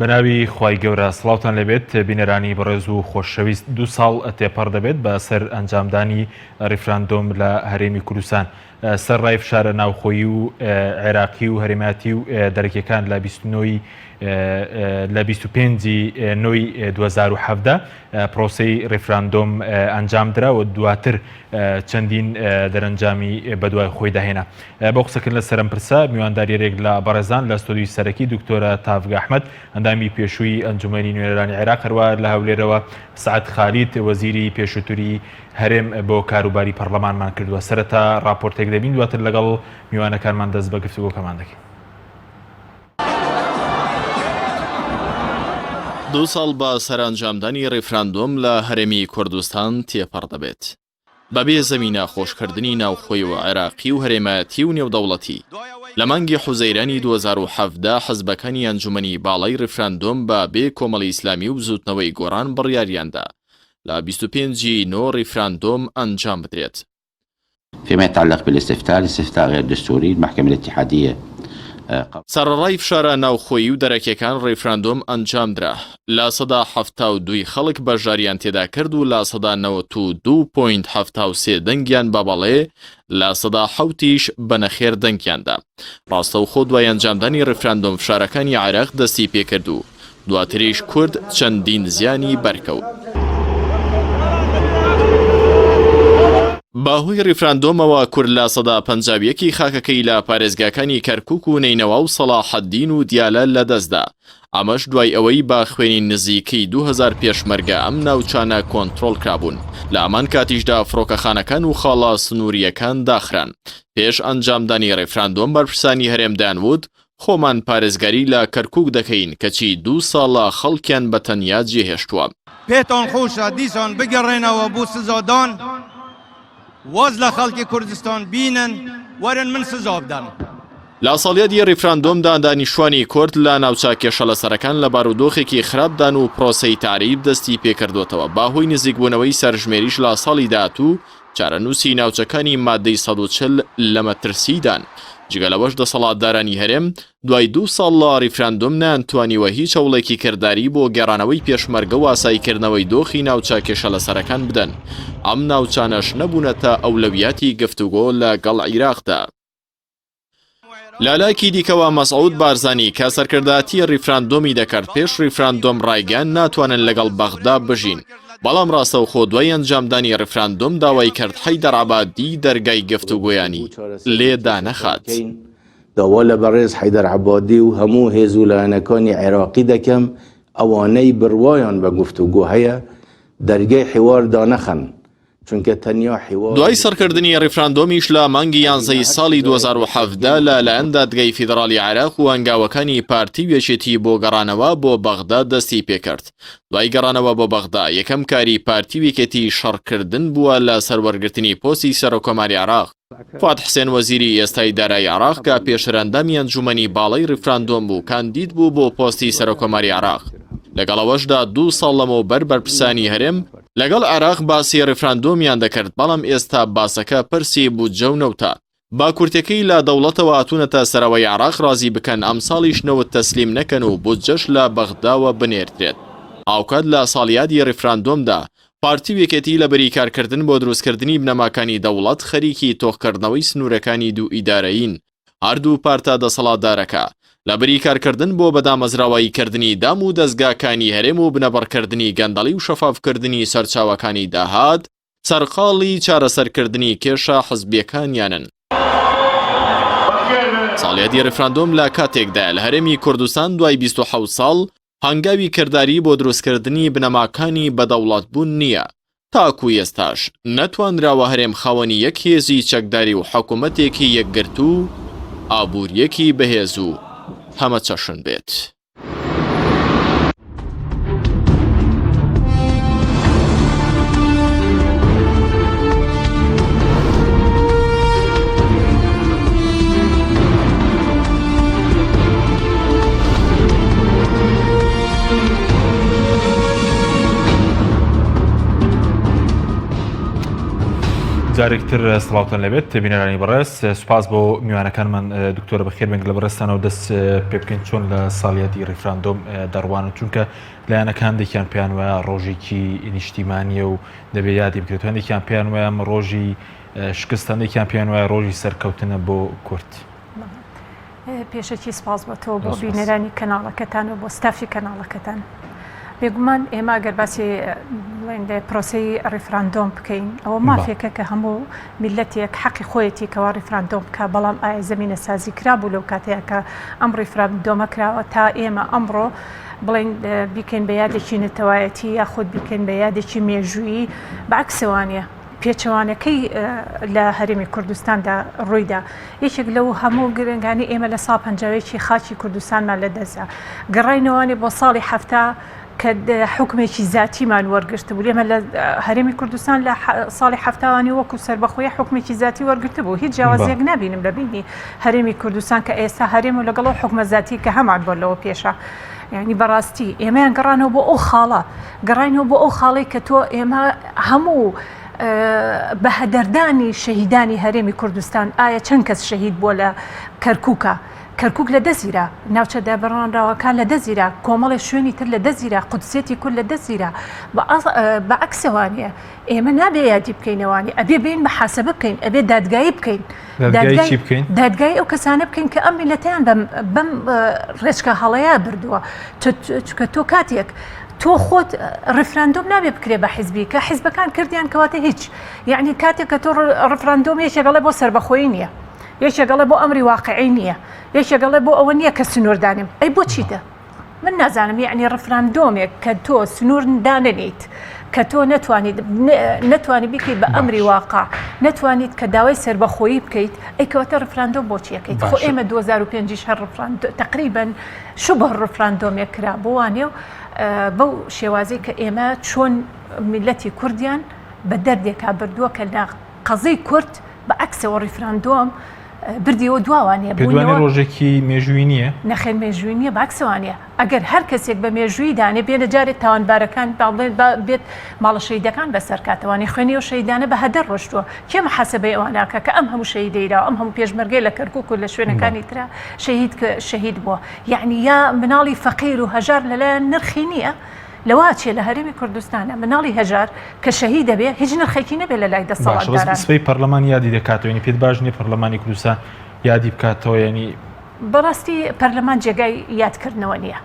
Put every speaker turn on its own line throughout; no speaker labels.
بەناوی خوای گەورە سڵاوتان لێبێت بینەرانی بەڕێز و خۆشەویست دوو ساڵ تێپەڕ دەبێت بە سەر ئەنجامدانی ڕیفراندۆم لە هەرێمی کوردستان سەر ڕای فشارە ناوخۆیی و عێراقی و هەرێماتی و دەرەکیەکان لە 29 لە 25 نۆی 2017 پرۆسەی ڕیفراندۆم ئەنجامدرا و دواتر چەندین دەرەنجامی بەدوای خۆیدا هێنا. بۆ قسەکردن لەسەر ئەم پرسە میوانداریەرێک لە بەڕێزان لە ستۆدیۆی سەرەکی دکتۆرە تاڤگە ئەحمەد ئەندامی پێشووی ئەنجومەنی نوێنەرانی عێراق هەروە لە هەولێرەوە سەعد خالید وەزیری پێشووتری هەرێم بۆ کاروباری پەرلەمانمان کردووە. سەرەتا ڕاپۆرتێک دەبین دواتر لەگەڵ میوانەکانمان دەست بە گفتوگۆکەمان دەکەین.
دوو ساڵ بە سەرئەنجامدانی ڕیفراندۆم لە هەرێمی کوردستان تێپەڕ دەبێت. بەبێ زەمینە خۆشکردنی ناوخۆی و عێراقی و هەرێمایەتی و نێودەوڵەتی، لە مانگی حوزەیرانی 2017 حزبەکانی ئەنجومەنی باڵای ڕیفراندۆم بە بێ کۆمەڵی ئیسلامی و بزوتنەوەی گۆڕان بڕیاریاندا لە 25 ی نۆ ڕیفراندۆم ئەنجام بدرێت.
فيما يتعلق بالاستفتاء، الاستفتاء غير دستوري، المحكمة الاتحادية
سەرەڕای فشارە ناوخۆیی و دەرەکیەکان ڕیفراندۆم ئەنجامدرا، 72% ی خەڵک بەشداریان تێدا کرد و 92 point 73 دەنگیان بە بەڵێ، 7% یش بە نەخێر دەنگیان دا. ڕاستەوخۆ دوای ئەنجامدانی ڕیفراندۆم فشارەکانی عێراق دەستی پێکرد و دواتریش کورد چەندین زیانی بەرکەوت. بەهۆی ڕیفراندۆمەوە کورد 51% ی خاکەکەی لە پارێزگاکانی کەرکوک و نەینەوا و سەڵاحەدین و دیالە لەدەستدا، ئەمەش دوای ئەوەی بە خوێنی نزیکەی 2000 پێشمەرگە ئەم ناوچانە کۆنترۆڵکرابوون، لە هەمان کاتیشدا فڕۆکەخانەکان و خاڵە سنوورییەکان داخران. پێش ئەنجامدانی ڕیفراندۆم بەرپرسانی هەرێم دەیانوت خۆمان پارێزگاری لە کەرکوک دەکەین کەچی دوو ساڵە خەڵکیان بە تەنیا جێهێشتووە.
پێتان خۆشە دیسان بگەڕێنەوە بۆ سزادان؟ واز لە خەڵکی کوردستان بینن وەرن من سزا بدەن.
لە ساڵیادی ڕیفراندۆمدا دانیشتوانی کورد لە ناوچە کێشەلەسەرەکان لە بارودۆخێکی خراپدان و پرۆسەی تەعریب دەستی پێکردۆتەوە بەهۆی نزیکبوونەوەی سەرژمێریش لە ساڵی داهاتوو چارەنووسی ناوچەکانی مادەی 140 لە مەترسیدان. جگە لەوەش دەسەڵاتدارانی هەرێم دوای دوو ساڵ لە ڕیفراندۆم نەیانتوانیوە هیچ هەوڵێکی کرداری بۆ گێڕانەوەی پێشمەرگە و ئاساییکردنەوەی دۆخی ناوچە کێشەلەسەرەکان بدەن، ئەم ناوچانەش نەبوونەتە ئەولەویاتی گفتوگۆ لە گەڵ عیراقدا. لە لایەکی دیکەوە مەسعود بارزانی کە سەرکردایەتی ڕیفراندۆمی دەکرد پێش ڕیفراندۆم ڕایگەیاند ناتوانن لەگەڵ بەغدا بژین، بەڵام ڕاستەوخۆ دوای ئەنجامدانی ڕیفراندۆم داوای کرد حەیدەر عەبادی دەرگای گفتوگۆیانی لێ دانەخات.
داوا لە بەڕێز حەیدەر عەبادی و هەموو هێز و لایەنەکانی عێراقی دەکەم ئەوانەی بڕوایان بە گفتوگۆ هەیە دەرگای حیوار دانەخەن، چونکە تەنیا حیوار
دوای سڕکردنی ڕیفراندۆمیش لە مانگی یانزەی ساڵی 2017 لە لایەن دادگای فیدڕاڵی عێراق و هەنگاوەکانی پارتی و یەکێتی بۆ گەڕانەوە بۆ بەغدا دەستی پێکرد. دوای گەڕانەوە بۆ بەغدا یەکەم کاری پارتی و یەکێتی شەڕکردن بووە لە سەر وەرگرتنی پۆستی سەرۆککۆماری عێراق. فواد حسێن وەزیری ئێستای دارایی عێراق کە پێشتر ئەندامی ئەنجوومەنی باڵای ڕیفراندۆم بوو کاندید بوو بۆ پۆستی سەرۆککۆماری عێراق. لەگەڵ ئەوەشدا دوو ساڵ لەمەوبەر بەرپرسانی هەرێم لەگەڵ عێراق باسی ڕیفراندۆمیان دەکرد، بەڵام ئێستا باسەکە پرسی بودجە و نەوتە. با کورتەکەی لە دەوڵەتەوە هاتوونەتە سەرەوەی عێراق ڕازی بکەن ئەمساڵیش نەوت تەسلیم نەکەن و بودجەش لە بەغداوە بنێردرێت. هاوکات لە ساڵیادی ڕیفراندۆمدا پارتی و یەکێتی لە بری کارکردن بۆ دروستکردنی بنەماکانی دەوڵەت خەریکی تۆخکردنەوەی سنوورەکانی دوو ئیدارەیین. هەردوو پارتە دەسەڵاتدارەکە لە بری کارکردن بۆ بەدامەزراوەیی کردنی دام و دەزگاکانی هەرێم و بنەبڕکردنی گەندەڵی و شەفافکردنی سەرچاوەکانی داهات، سەرقاڵی چارەسەرکردنی کێشە حزبیەکانیانن. ساڵیادی ڕیفراندۆم لە کاتێکدایە لە هەرێمی کوردستان دوای 27 ساڵ هەنگاوی کرداری بۆ دروستکردنی بنەماکانی بەدەوڵەتبوون نییە، تاکو ئێستاش نەتوانراوە هەرێم خاوەنی یەک هێزی چەکداری و حکومەتێکی یەکگرتوو و ئابوورییەکی بەهێز و هەمەچەشن بێت.
جارێکتر سڵاوتان لەبێت بینەرانی بەڕێز سوپاس بۆ میوانەکانمان دکتۆرە بەخێر بێن لە بەڕێزتانەوە دەست پێ بکەین چۆن لە ساڵیادی ڕیفراندۆم دەڕوانن چونکە لایەنەکان هەندێکیان پێیان وایە ڕۆژێکی نیشتیمانیە و دەبێ یادی بکرێت هەندێکیان پێیان وایە ئەمە ڕۆژی شکست هەندێکیان پێیان وایە ڕۆژی سەرکەوتنە بۆ کورد.
پێشەکی سپاس بۆ تۆ بۆ بینەرانی کەناڵەکەتان و بۆ ستافی کەناڵەکەتان. بێگومان ئێمە گەر باسی بڵێن لە پرۆسەی ڕیفراندۆم بکەین ئەوە مافێکە کە هەموو میلەتێک حەقی خۆیەتی کەوا ڕیفراندۆم بکە بەڵام ئایا زمینە سازی کرابوو لەو کاتەیە کە ئەم ڕیفراندۆمە کراوە تا ئێمە ئەمڕۆ بڵێن بیکەین بە یادێکی نەتەوایەتی یاخود بیکەین بە یادێکی مێژوویی بەعکسەوانە پێچەوانەکەی لە هەرێمی کوردستاندا ڕوویدا. یەکێک لەو هەموو گرنگانی ئێمە لە ساڵ پەنجاویەکی خاکی کوردستانمان لە دەستدا. گەڕاینەوەێ بۆ ساڵی حەفتا کە حوکمێکی زاتیمان وەرگرتبوو. ئێمە لە هەرێمی کوردستان لە ساڵی حەفتاوانی وەکو سەربەخۆی حوکمێکی زاتی وەرگرتبوو. هیچ جیاوازیەک نابینم لە بینی هەرێمی کوردستان کە ئێستا هەرێم و لەگەڵ ئەو حوکمە زاتی کە هەمان بۆ لەوە پێشە. یعنی بەڕاستی ئێمەیان گەڕانەوە بۆ ئەو خاڵە گەڕاینەوە بۆ ئەو خاڵەی کە تۆ ئێمە هەموو بەهەدەردانی شەهیدانی هەرێمی کوردستان ئایا چەند کەس شەهید بووە لە کەرکووکە کەرکک لە دەزیرا ناوچە دابڕانراوەکان لە دەزیرا کۆمەڵی شوێنی تر لە دەزیرا قودسێتی کورد لە دەزیرا بە عکسەوانە ئێمە نابێ یادی بکەینەوانی ئەبێ بین محاسبە بکەین ئەبێ دادگایی بکەین
دادگای بکەین
دادگای ئەو کەسانە بکەین کە ئەم میلەتیان بەم ڕێچکە هەڵەیە بردووە چکە تۆ کاتێک تۆ خۆت ڕفراندۆم نابێ بکرێ بە حیزبی کە حیزبەکان کردیان کەواتە هیچ یعنی کاتێک کە تۆ ڕفراندۆم یەکێک ئەڵێ بۆ سەربەخۆیی نییە یەکێک ئەڵێ بۆ ئەمری واقعی نییە یەکێک ئەڵێ بۆ ئەوە نییە کە سنووردانیم ئەی بۆ چیتە من نازانم یعنی ڕفراندۆمێک کە تۆ سنوور دانەنیت کە تۆ نەتوانیت نەتوانی بیکەیت بە ئەمری واقع نەتوانیت کە داوای سەربەخۆیی بکەیت ئەی کەواتە ڕفراندۆم بۆچیەکەیت خۆ ئێمە 2005 هەر ڕفراندۆ تقریبا شبه ڕفراندۆمێک کرا بۆ وانێ و بەو شێوازەی کە ئێمە چۆن میلەتی کوردیان بە دەردێکا بردووە کە لە قەزەی کورد بە عەکسەوە ڕیفراندۆم بردیەوە دواوانە
بوونەوە ڕۆژێکی مێژووی نییە؟
نەخێر مێژووی نییە باکسەوانە ئەگەر هەر کەسێک بە مێژووی دانێ بێنە جارێت تاوانبارەکان با بڵێن با بێت ماڵە شەیدەکان بەسەر کاتەوانی خوێنی و شەیدانە بە هەدەر ڕۆشتووە کێ محاسبەی ئەواناکە کە ئەم هەموو شەیدەیرا ئەم هەموو پێشمەرگەی لە کەرکک و لە شوێنەکانی ترا شەهید شەهید بووە یەعنی یا مناڵی فەقیر و هەژار لەلایان نرخی نییە؟ لەوە ئەچێ لە هەرێمی کوردستانە مناڵی هەژار کە شەهید ئەبێ هیچ نرخێکی نەبێ لە لای
باشە بەس
دەسەڵاتداران.
سبەی پەرلەمان یادی دەکاتەوە یانی پێت باش نییە پەرلەمانی کوردستان یادی بکاتەوە یانی.
بەڕاستی پەرلەمان جێگای یادکردنەوە نییە.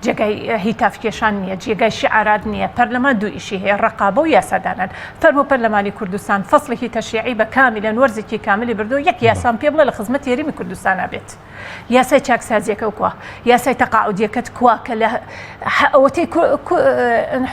جێگای هیتاف کێشان نییە، جێگای شیعارات نییە، پەرلەمان دوو ئیشی هەیە ڕەقابە و یاسادانان. فەرموو پەرلەمانی کوردستان فەسڵێکی تەشریعی بە کامیلەن وەرزێکی کاملی بردووە یەک یاسام پێ بڵێ لە خزمەتی هەرێمی کوردستانا بێت. یاسای چاکسازیەکە کوا؟ یاسای تەقاعودیەکەت کوا کە لە ئەوەتەی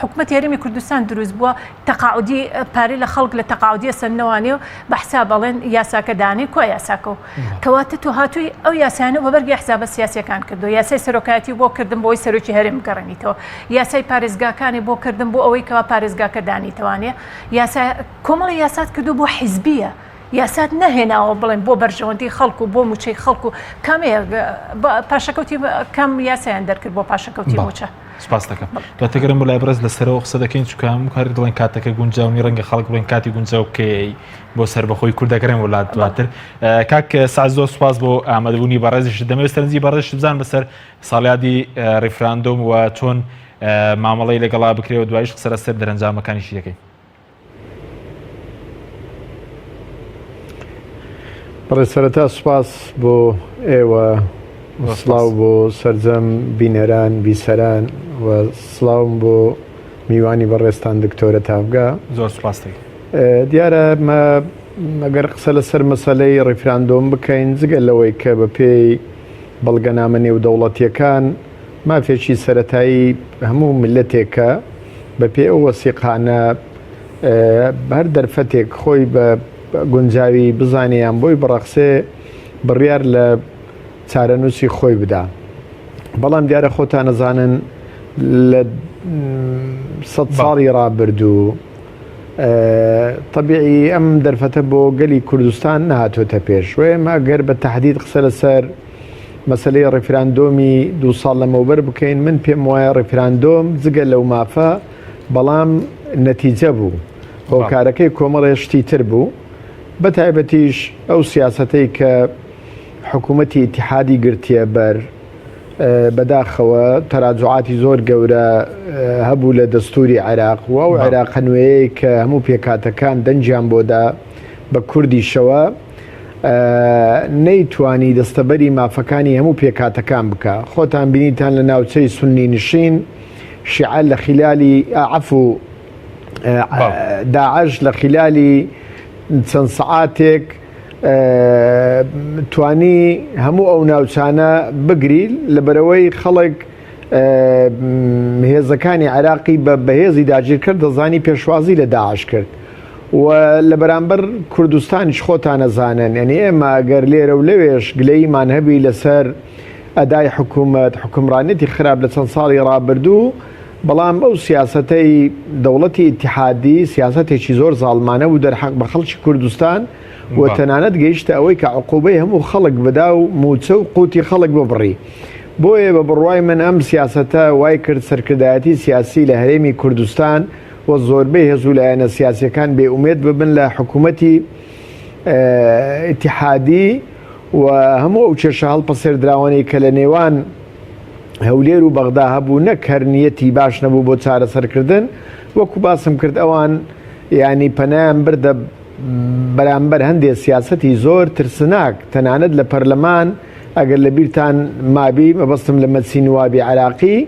حکومەتی هەرێمی کوردستان دروست بووە تەقاعودی پارەی لە خەڵک لە تەقاعودیە سەندنەوانێ و بە حساب ئەڵێن یاساکە دانێ کوا یاساکە و کەواتە تۆ هاتووی ئەو یاسایانە بە بەرگی حسابە سیاسیەکان کردو یاسای سەرۆکایەتی بۆ کردن بۆی سەرۆکی هەرێم بگەڕێنیتەوە یاسای پارێزگاکانی بۆ کردن بۆ ئەوەی کەوا پارێزگاکە دانیتەوانێ یاسا کۆمەڵی یاسات کردو بۆ حیزبیە یاسات نەهێناوە بڵێن بۆ بەرژەوەندی خەڵک و بۆ موچەی خەڵک و کامەیە پاشەکەوتی کام یاسایان دەرکرد بۆ پاشەکەوتی موچە.
سپاس دەکەم دواتەگەرم بۆ لای بەڕێز لەسەرەوە قسە دەکەین چونکە هەموو هەر دڵێن کاتەکە گونجاو نی ڕەنگە خەڵک بڵێن کاتی گونجاو کەی بۆ سەربەخۆی کورد دەگەڕێن وڵات دواتر کاک سعد زۆر سپاس بۆ ئامادەبوونی بەڕێزیش دەمەوێت سەرنجی بەڕێزیش بزان بەسەر ساڵیادی ڕیفراندۆم و چۆن مامەڵەی لەگەڵا بکرێ و دوایش قسە لەسەر دەرەنجامەکانیشی دەکەین.
بەڵێ سەرەتا سوپاس بۆ ئێوە سڵاو بۆ سەرجەم بینەران بیسەران و سڵاوم بۆ میوانی بەڕێزتان دکتۆرە تاڤگە.
زۆر سوپاس
دیارە مە ئەگەر قسە لەسەر مەسەلەی ڕیفراندۆم بکەین جگە لەوەی کە بە پێی بەڵگەنامە نێودەوڵەتیەکان مافێکی سەرەتایی هەموو میللەتێکە بە پێی ئەو وەسیقانە هەر دەرفەتێک خۆی بە گونجاوی بزانێ یان بۆی بڕەخسێ بڕیار لە چارەنووسی خۆی بدا. بەڵام دیارە خۆتان ئەزانن لە سەد ساڵی ڕابردوو تەبیعی ئەم دەرفەتە بۆ گەلی کوردستان نەهاتۆتە پێش و ئێمە ئەگەر بە تەحدید قسە لەسەر مەسەلەی ڕیفراندۆمی دوو ساڵ لەمەوبەر بکەین من پێم وایە ڕیفراندۆم جگە لەو مافە بەڵام نەتیجە بوو هۆکارەکەی کۆمەڵێ شتی تر بوو. بە تایبەتیش ئەو سیاسەتەی کە حکوومەتی ئیتیحادی گرتیە بەر، بەداخەوە تەراجوعاتی زۆر گەورە هەبوو لە دەستوری عێراق و ئەو عێراقە نوێیەی کە هەموو پێکهاتەکان دەنگیان بۆ دا بە کوردیشەوە نەیتوانی دەستەبەری مافەکانی هەموو پێکهاتەکان بکا. خۆتان بینیتان لە ناوچەی سوننی نشین شیعە لە خیلالی عەفو داعش لە خیلالی چەند سەعاتێک توانی هەموو ئەو ناوچانە بگری لەبەرەوەی خەڵک هێزەکانی عێراقی بە بەهێزی داگیرکرد دەزانی پێشوازی لە داعش کرد و لە بەرامبەر کوردستانیش خۆتانەزانن یعنی ئێمە ئەگەر لێرە و لەوێش گلەیمان هەبی لەسەر ئەدای حکوومەت حکومڕانێتی خراپ لە چەند ساڵی ڕابردوو بەڵام ئەو سیاسەتەی دەوڵەتی ئیتیحادی سیاسەتێکی زۆر زاڵمانە بوو دەرحەق بە خەڵکی کوردستان و تەنانەت گەیشتە ئەوەی کە عقوبەی هەموو خەڵک بدا و مووچە و قوتی خەڵک ببڕی. بۆیە بە بڕوای من ئەم سیاسەتە وای کرد سەرکردایەتی سیاسی لە هەرێمی کوردستان و زۆربەی هێز و لایەنە سیاسیەکان بێ ئومێد ببن لە حکوومەتی ئیتیحادی و هەموو ئەو کێشە هەڵپەسێردراوانەی کە لە نێوان هەولێر و بەغدا هەبوو نەک هەر نیەتی باش نەبوو بۆ چارەسەرکردن وەکو باسم کرد ئەوان ینی پەنایان بردە بەرامبەر هەندێ سیاسەتی زۆر ترسناک تەنانەت لە پەرلەمان ئەگەر لە بیرتان مابی مەبەستم لە مەجسی نوابی عراقی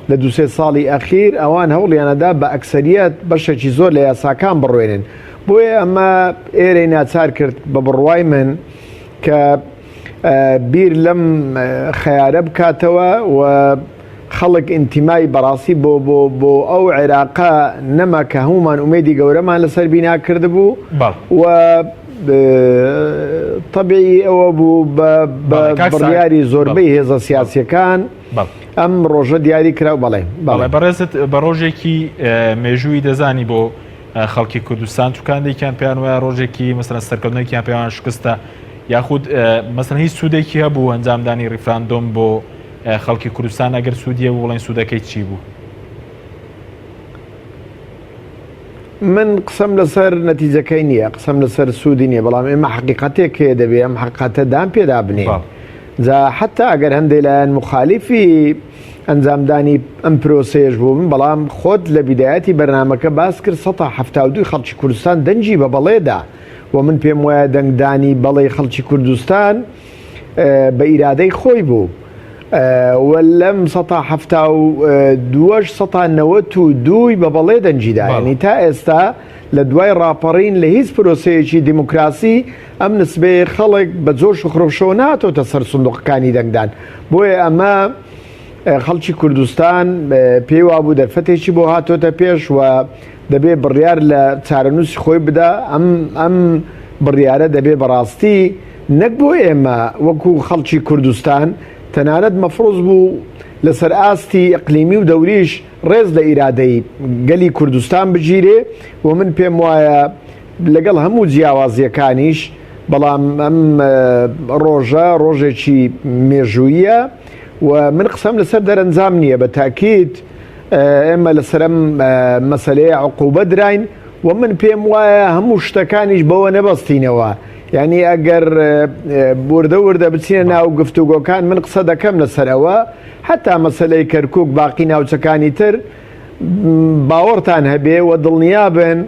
لە دوسێ ساڵی ئەخیر ئەوان هەوڵیانەدا بە ئەکسەریەت بەشێکی زۆر لە یاساکان بڕوێنن بۆیە ئەمە ئێرەی ناچار کرد بە بڕوای من کە بیر لەم خەیارە بکاتەوە و خەڵک ئینتیمای بەڕاستی بۆ بۆ بۆ ئەو عێراقە نەما کە هەمومان ئومێدی گەورەمان لەسەر بینا کردبوو و طبیعی ئەوە بوو بە بڕیاری زۆربەی هێزە سیاسیەکان ئەم ڕۆژە دیاری کرا بەڵێ
بەڵێ بەڕێزت بە ڕۆژێکی مێژووی دەزانی بۆ خەڵکی کوردستان چکاندێکیان پێیان وایە ڕۆژێکی مەسەلەن سەرکەوتنێکیان پێیان شکستە یاخود مەسەلەن هیچ سوودێکی هەبوو ئەنجامدانی ڕیفراندۆم بۆ خەڵکی کوردستان ئەگەر سوودی هەبوو بڵێن سوودەکەی چی بوو؟
من قسەم لەسەر نەتیجەکەی نییە قسەم لەسەر سوودی نییە بەڵام ئێمە حقیقەتێک هەیە دەبێ ئەم حقیقەتە دان پێدا بنێین جا حتا ئەگەر هەندێک لایەن مخالیفی ئەنجامدانی ئەم پرۆسەیەش بووبن بەڵام خۆت لە بیدایەتی بەرنامەکە باس کرد 172 خەڵکی کوردستان دەنگی بە بەڵێدا و من پێم وایە دەنگدانی بەڵێی خەڵکی کوردستان بە ئیرادەی خۆی بوو و لەم سەتا حەفتا و دووەش سەتا نەوەت و دووی بە بەڵێ دەنگی دا یانی تا ئێستا لە دوای ڕاپەڕین لە هیچ پرۆسەیەکی دیموکراسی ئەم نسبەیە خەڵک بە جۆش و خرۆشەوە نهاتۆتە سەر سندوقەکانی دەنگدان بۆیە ئەمە خەڵکی کوردستان پێی وابوو دەرفەتێکی بۆ هاتۆتە پێش و دەبێ بڕیار لە چارەنووسی خۆی بدا، ئەم ئەم بڕیارە دەبێ بەڕاستی نەک بۆ ئێمە وەکو خەڵکی کوردستان، تەنانەت مەفروز بوو لەسەر ئاستی ئیقلیمی و دەوریش ڕێز لە ئیرادەی گەلی کوردستان بگیرێ و من پێم وایە لەگەڵ هەموو جیاوازییەکانیش بەڵام ئەم ڕۆژە ڕۆژێکی مێژوویە و من قسەم لەسەر دەرەنجام نییە بە تاکید ئێمە لەسەر ئەم مەسەلەیە عقوبە دراین و من پێم وایە هەموو شتەکانیش بەوە نەبەستینەوە یعنی ئەگەر وردە وردە بچینە ناو گفتوگۆکان من قسە دەکەم لەسەر ئەوە حتا مەسەلەی کەرکک باقی ناوچەکانی تر باوەڕتان هەبێ و دڵنیابن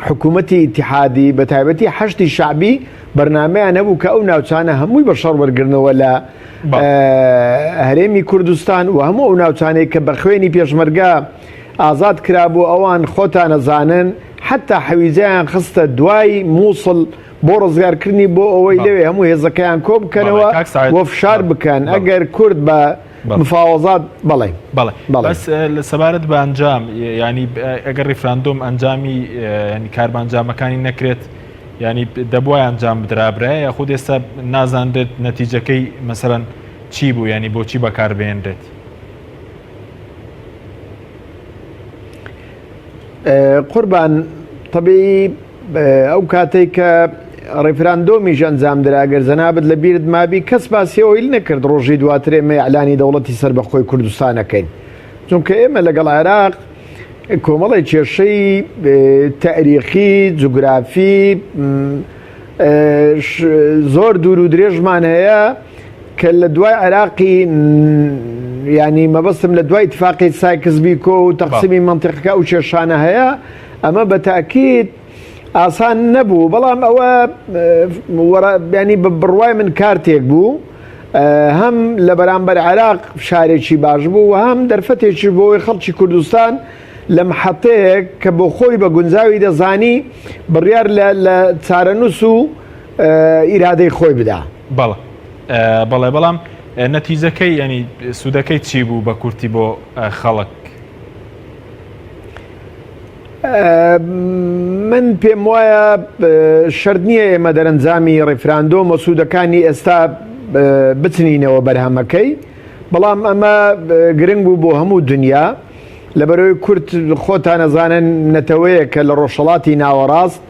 حکوومەتی ئیتیحادی بە تایبەتی حەشدی شەعبی بەرنامەیان هەبوو کە ئەو ناوچانە هەمووی بە شەڕ وەرگرنەوە لە هەرێمی کوردستان و هەموو ئەو ناوچانەی کە بە خوێنی پێشمەرگە ئازاد کرابوو ئەوان خۆتان ئەزانن حتا حەویجەیان خستە دوای مووسڵ بۆ ڕزگارکردنی بۆ ئەوەی لەوێ هەموو هێزەکەیان کۆ بکەنەوە و فشار بکەن ئەگەر کورد بە مفاوەزات بەڵێ
بەڵێ بەس سەبارەت بە ئەنجام ینی ئەگەر ڕیفراندۆم ئەنجامی ینی کار بە ئەنجامەکانی نەکرێت ینی دەبووە ئەنجام بدرابرایە یاخود ئێستا نازانرێت نەتیجەکەی مەسەرەن چی بوو ینی بۆچی بەکاربێنرێت
قوربان طبیعی ئەو کاتەی کە ڕیفراندۆمیش ئەنجام درا گەر جەنابت لە بیرت مابی کەس باسی ئەوەیل نەکرد ڕۆژی دواتر ئێمە ئیعلانی دەوڵەتی سەربەخۆی کوردستان ئەکەین چونکە ئێمە لەگەڵ عێراق کۆمەڵێک کێشەی تاریخی جوگرافی. زۆر دوور و درێژمان هەیە کە لە دوای عێراقی ینی مەبەستم لە دوای اتفاقی سایکس بیکۆ و تەقسیمی منطقەکە ئەو کێشانە هەیە ئەمە بە تاکید ئاسان نەبوو بەڵام ئەوە ینی بە بڕوای من کارتێک بوو هەم لە بەرامبەر عێراق فشارێکی باش بوو و هەم دەرفەتێکی بۆی خەڵکی کوردستان لە محەتەیەک کە بۆ خۆی بە گونجاوی دەزانی بڕیار لە چارەنووس و ئیرادەی خۆی بدا.
بەڵێ بەڵێ بەڵام نەتیجەکەی ینی سوودەکەی چی بوو بە کورتی بۆ خەڵک؟
من پێم وایە شەرت نییە ئێمە دەرەنجامی ڕیفراندۆم و سوودەکانی ئێستا بچنینەوە بەرهەمەکەی بەڵام ئەمە گرنگ بوو بۆ هەموو دنیا لەبەرەوەی کورد خۆتان ئەزانن نەتەوەیەکە لە ڕۆژهەڵاتی ناوەڕاست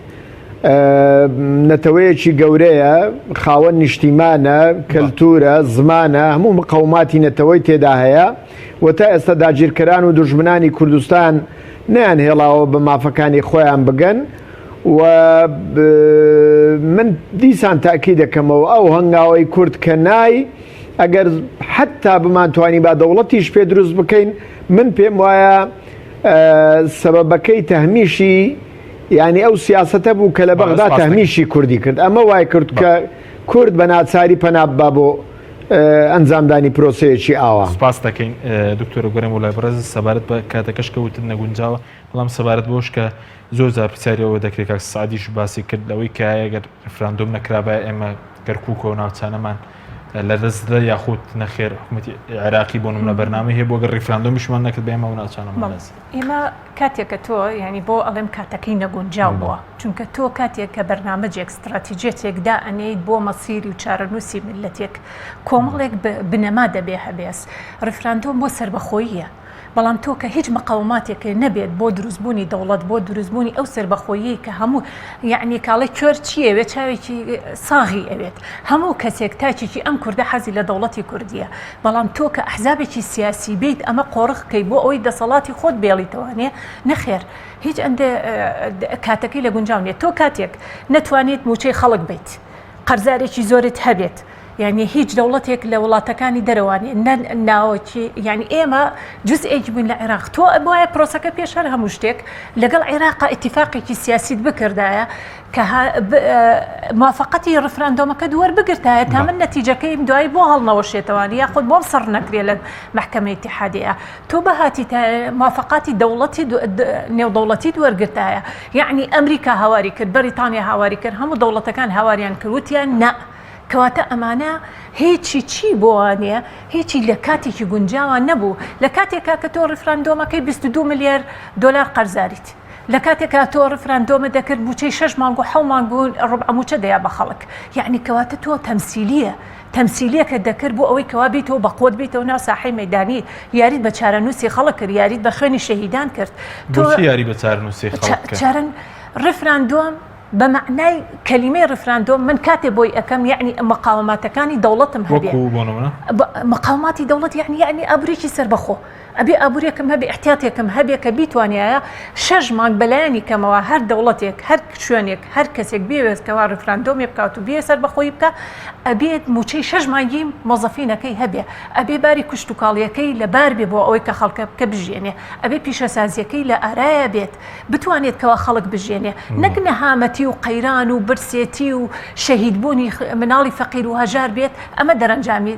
نەتەوەیەکی گەورەیە خاوەن نیشتیمانە کەلتورە زمانە هەموو مقەوماتی نەتەوەی تێدا هەیە و تا ئێستا داگیرکەران و دوژمنانی کوردستان نەیان هێڵاوە بە مافەکانی خۆیان بگەن و من دیسان تاکی دەکەمەوە ئەو هەنگاوەی کورد کە نای ئەگەر حتا بمانتوانی با دەوڵەتیش پێ دروست بکەین من پێم وایە سەبەبەکەی تەهمیشی یانی ئەو سیاسەتە بوو کە لە بەغدا تەهمیشی کوردی کرد ئەمە وای کرد کە کورد بە ناچاری پەنا ببا بۆ ئەنجامدانی پرۆسەیەکی ئاوا.
سپاست دەکەین دکتۆر گەرم وڵای بەڕێز سەبارەت بە کاتەکەش کە وتت نەگونجاوە بەڵام سەبارەت بەوەش کە زۆر جار پرسیاری ئەوە دەکرێت کاک سعدیش باسی کرد لەوەی کە ئەگەر ڕیفراندۆم نەکرابایە ئێمە کەرکوک و ناوچانەمان لەدەست دەدا یاخود نەخێر حکوومەتی عێراقی بۆ نمونە بەرنامەی هەیە بۆ گەر ڕیفراندۆمیشمان نەکرد بە ئێمە ئەو ناوچانەمان لەدەست
ئێمە کاتێک کە تۆ یعنی بۆ ئەڵێم کاتەکەی نەگونجاو بووە چونکە تۆ کاتێک کە بەرنامەجێک ستراتیجیەتێک دائەنێیت بۆ مەسیری و چارەنووسی میللەتێک کۆمەڵێک بنەما دەبێ هەبێس ڕیفراندۆم بۆ سەربەخۆییە بەڵام تۆ کە هیچ مقاوماتێکێ نەبێت بۆ دروستبوونی دەوڵەت بۆ دروستبوونی ئەو سەربەخۆییەی کە هەموو یعنی کاڵێ کوێر چی ئەوێت چاوێکی ساغی ئەوێت هەموو کەسێک تاکێکی ئەم کوردە حەزی لە دەوڵەتی کوردیە بەڵام تۆ کە ئەحزابێکی سیاسی بیت ئەمە قۆرخ کەی بۆ ئەوەی دەسەڵاتی خۆت بێڵیتەوانێ نەخێر هیچ ئەندێ کاتەکەی لە گونجاو نیە تۆ کاتێک نەتوانیت موچەی خەڵک بیت قەرزارێکی زۆرت هەبێت یعنی هیچ دەوڵەتێک لە وڵاتەکانی دەرەوانێ نە ناوەکی یعنی ئێمە جزئێک بووین لە عێراق تۆ ئەبوایە پرۆسەکە پێش هەر هەموو شتێک لەگەڵ عێراقا ئیتیفاقێکی سیاسیت بکردایە کە موافقەتی ڕفراندۆمەکەت وەربگرتایە تا من نەتیجەکەیم دوایی بۆ هەڵنەوەشێتەوانی یاخود بۆم سڕ نەکرێ لە مەحکەمەی ئیتیحادیە تۆ بهاتیتایە موافقاتی دەوڵەتی نێودەوڵەتیت وەرگرتایە یعنی ئەمریکا هاواری کرد بەریتانیا هاواری کرد هەموو دەوڵەتەکان هاواریان کرد وتیان نا کەواتە ئەمانە هیچی چی بۆوانە هیچی لە کاتێکی گونجاوە نەبوو لە کاتێکا کە تۆ ڕیفراندۆمەکەی 22 ملیار دۆلار قەرزاریت لە کاتێکا تۆ ڕیفراندۆمت دەکرد موچەی شەش مانگ و حەو مانگ و ڕوبعە موچە دەیا بە خەڵک یەعنی کەواتە تۆ تەمسیلیە تەمسیلیەکەت دەکرد بۆ ئەوەی کەوا بیتەوە بە قوت بیتەوە ناو ساحەی مەیدانی یاریت بە چارەنووسی خەڵک کرد یاریت بە خوێنی شەهیدان کرد
تۆ بۆچی یاری بە چارەنووسی خەڵک کرد؟
چارەن ڕیفراندۆم بە مەعنای کەلیمەی ڕیفراندۆم من کاتێ بۆی ئەکەم یەعنی مقاوماتەکانی دەوڵەتم هەبێ
وەکوو بۆ نمونە؟
مقاوماتی دەوڵەت یەعنی یەعنی ئابووریی سەربەخۆ ئەبێ ئابووریەکم هەبێ ئیحتیاتێکم هەبێ کە بیتوانیایە شەش مانگ بەلایەنی کەمەوە هەر دەوڵەتێک هەر شوێنێک هەر کەسێک بیەوێت کەوا ڕیفراندۆمێ بکات و بیەوێت سەربەخۆیی بکا ئەبێت مووچەی شەش مانگی مۆزەفینەکەی هەبێ ئەبێ باری کشتوکاڵیەکەی لەبار بێ بۆ ئەوەی کە خەڵکە کە بژیێنێ ئەبێ پیشەسازیەکەی لە ئارایا بێت بتوانێت کەوا خەڵک بژیێنێ نەک نەهامەتی و قەیران و برسێتی و شەهیدبوونی مناڵی فەقیر و هەژار بێت ئەمە دەرەنجامی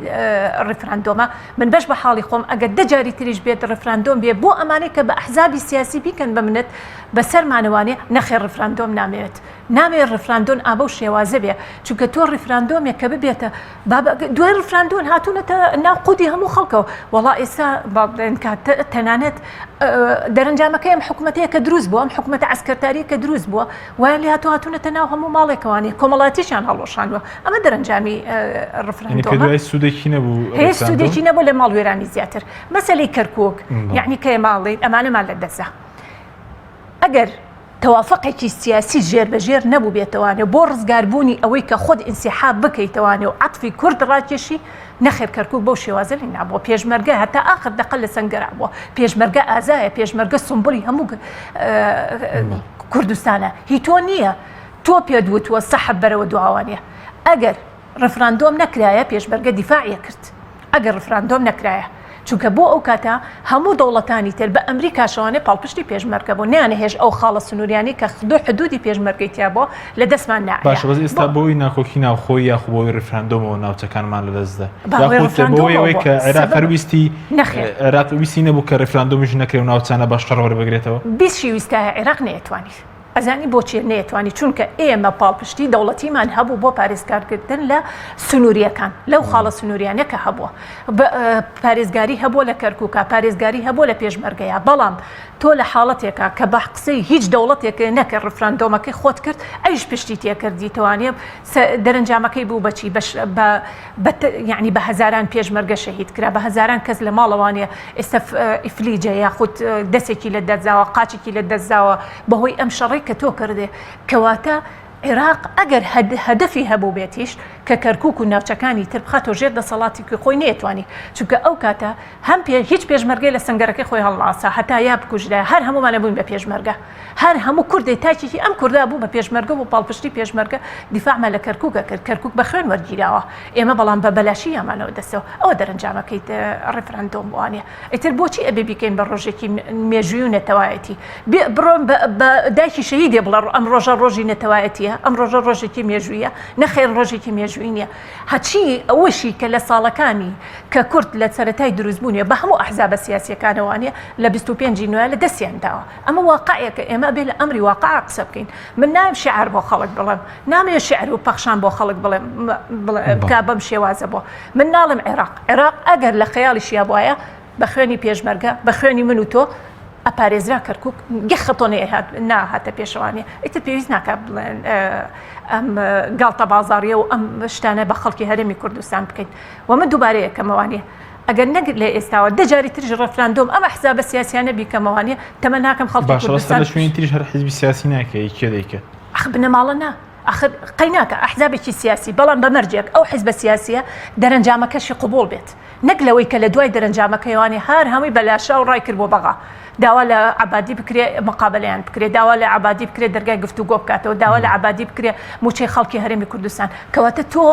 ڕیفراندۆمە من بەش بە حاڵی خۆم ئەگەر دە جاری تریش بێت ڕفراندۆم بێ بۆ ئەمانەی کە بە ئەحزابی سیاسی بیکەن بە منەت بە سەرمانەوانێ نەخێر ڕفراندۆم نامەوێت نامەوێت ڕفراندۆن ئابەو شێوازە بێ چونکە تۆ ڕفراندۆمێک کە ببێتە بابە دوای ڕفراندۆن هاتوونەتە ناو قودی هەموو خەڵکەوە وەڵا ئێستا با بڵێن کە تەنانەت دەرەنجامەکەی ئەم حکومەتەیە کە دروست بووە ئەم حکومەتە عەسکەرتاریە کە دروست بووە وایان لێ هاتوو هاتوونەتە ناو هەموو ماڵێکەوانی کۆمەڵاتیشیان هەڵوەشاندوە ئەمە دەرەنجامی
ڕفراندۆمە دوای سوودێکی نەبوو
هیچ سوودێکی نەبوو لە ماڵ وێرانی زیاتر مەسەلەی کەرکوک یعنی کە ماڵی ئەمانەمان لە دەستدا ئەگەر تەوافقێکی سیاسی ژێر بە ژێر نەبوو بێتەوانێ بۆ ڕزگاربوونی ئەوەی کە خۆت ئینسیحاب بکەیتەوانێ و عەتفی کورد ڕاکێشی نەخێر کەرکوک بەو شێوازە لێ نابووە پێشمەرگە هەتا ئاخر دەقە لە سەنگەرا بووە پێشمەرگە ئازایە پێشمەرگە سومبولی هەموو کوردستانە هی تۆ نییە. تۆ پێت وتووە سەحب بەرەوە دواوانە ئەگەر ڕفراندۆم نەکرایە پێشمەرگە دیفاعی ئەکرد ئەگەر ڕفراندۆم نەکرایە چونکە بۆ ئەو کاتە هەموو دەوڵەتانی تر بە ئەمریکاشەوانێ پاڵپشتی پێشمەرگە بوون نەیانەهێشت ئەو خاڵە سنووریانەی کە دو حدودی پێشمەرگەی تیا بووە لە دەستمان نایە
باشە بەس ئێستا
بۆ
بۆی ناکۆکی ناوخۆی یاخو بۆی ڕیفراندۆمەوە ناوچەکانمان لەدەست دا
بە هۆی
یاخود بۆی
ڕفراندۆمەوە
ئەوەی
بووە
کە عێراق
سەبەب
هەر ویستی
نەخێر
عێراق ویستی نەبوو کە ڕیفراندۆمیش نەکرێ و ناوچانە بە شەڕ وەربگرێتەوە؟
بیشی ویستایە عێراق نەیەتوانی. ئەزانی بۆچی نەیەتوانی چونکە ئێمە پاڵپشتی دەوڵەتیمان هەبوو بۆ پارێزگارکردن لە سنووریەکان لەو خاڵە سنووریانە کە هەبووە پارێزگاری هەبووە لە کەرکووکە پارێزگاری هەبووە لە پێشمەرگەیە بەڵام تۆ لە حاڵەتێکا کە بە قسەی هیچ دەوڵەتێک نەکرد ڕفراندۆمەکەی خۆت کرد ئەویش پشتی تێکردی توانێ دەرەنجامەکەی بوو بەچی بە یعنی بە هەزاران پێشمەرگە شەهید کرا بە هەزاران کەس لە ماڵەوانێ ئێستا ئیفلیجە یاخود دەسێکی لە دەستداوە قاچێکی لە دەستداوە بەهۆی ئەم شەڕەی کە تۆ کردێ کەواتە عێراق ئەگەر هەدەفی هەبووبێتیش کە کەرکوک و ناوچەکانی تر بخاتەوە ژێر دەسەڵاتێکی خۆی نەیەتوانی چونکە ئەو کاتە هەم پێ هیچ پێشمەرگەی لە سەنگەرەکەی خۆی هەڵناسا هەتا یا بکوژرا هەر هەموومان ئەبووین بە پێشمەرگە هەر هەموو کوردێ تاکێکی ئەم کوردا بوو بە پێشمەرگە بۆ پاڵپشتی پێشمەرگە دیفاعمان لە کەرکوک ئەکرد کەرکوک بە خوێن وەرگیراوە ئێمە بەڵام بە بەلاشی یامانەوە دەستەوە ئەوە دەرەنجامەکەی ڕیفراندۆم بووانە ئیتر بۆچی ئەبێ بیکەین بە ڕۆژێکی مێژووی و نەتەوایەتی؟ بێ بڕۆن بە بە دایکی شەهیدێ بڵێ ئەم ڕۆژە ڕۆژی نەتەوایەتییە، ئەم ڕۆژە ڕۆژێکی مێژوویە، نەخێر ڕۆژێکی مێژووی نییە. هەچی ئەوەشی کە لە ساڵەکانی کە کورد لە سەرەتای دروستبوونیە بە هەموو ئەحزابە سیاسییەکانەوانە لە 25 ی نوێ لە دەستیان داوە. ئەمە واقعێکە ئێمە ئەبێ لە ئەمری واقع قسە بکەین. من نایم شیعر بۆ خەڵک بڵێم، نامەوێ شیعر و پەخشان بۆ خەڵک بڵێم بکا بەم شێوازە بۆ من ناڵێم عێراق عێراق ئەگەر لە خەیاڵیشیا بوایە بە خوێنی پێشمەرگە بە خوێنی من و تۆ ئەپارێزرا کەرکک یەک خەتۆ نەیهات ناهاتە پێشەوانێ ئیتر پێویست ناکات بڵێن ئەم گاڵتە بازاڕیە و ئەم شتانە بە خەڵکی هەرێمی کوردستان بکەین و من دووبارە یەکەمەوانێ ئەگەر نەک لە ئێستاوە دە جاری تریش ڕێفراندۆم ئەم ئەحزابە سیاسیانە بیکەمەوانێ تەمەناکەم خەڵکی
باشە بەس
کوردستان
لە شوێنی تریش هەر حیزبی سیاسی ناکەی کێ دەیکات؟
ئەخ بنەماڵە نا ئەخر قەیناکە ئەحزابێکی سیاسی بەڵام بە مەرجێک ئەو حزبە سیاسیە دەرەنجامەکەشی قبوڵ بێت نەک لەوەی کە لە دوای دەرەنجامەکەیوانی هەر هەمووی بە لاشاو ڕای کرد بۆ بەغا داوا لە عەبادی بکرێ مقابەلەیان بکرێ داوا لە عەبادی بکرێ دەرگای گفتوگۆ بکاتەوە داوا لە عەبادی بکرێ موچەی خەڵکی هەرێمی کوردستان کەواتە تۆ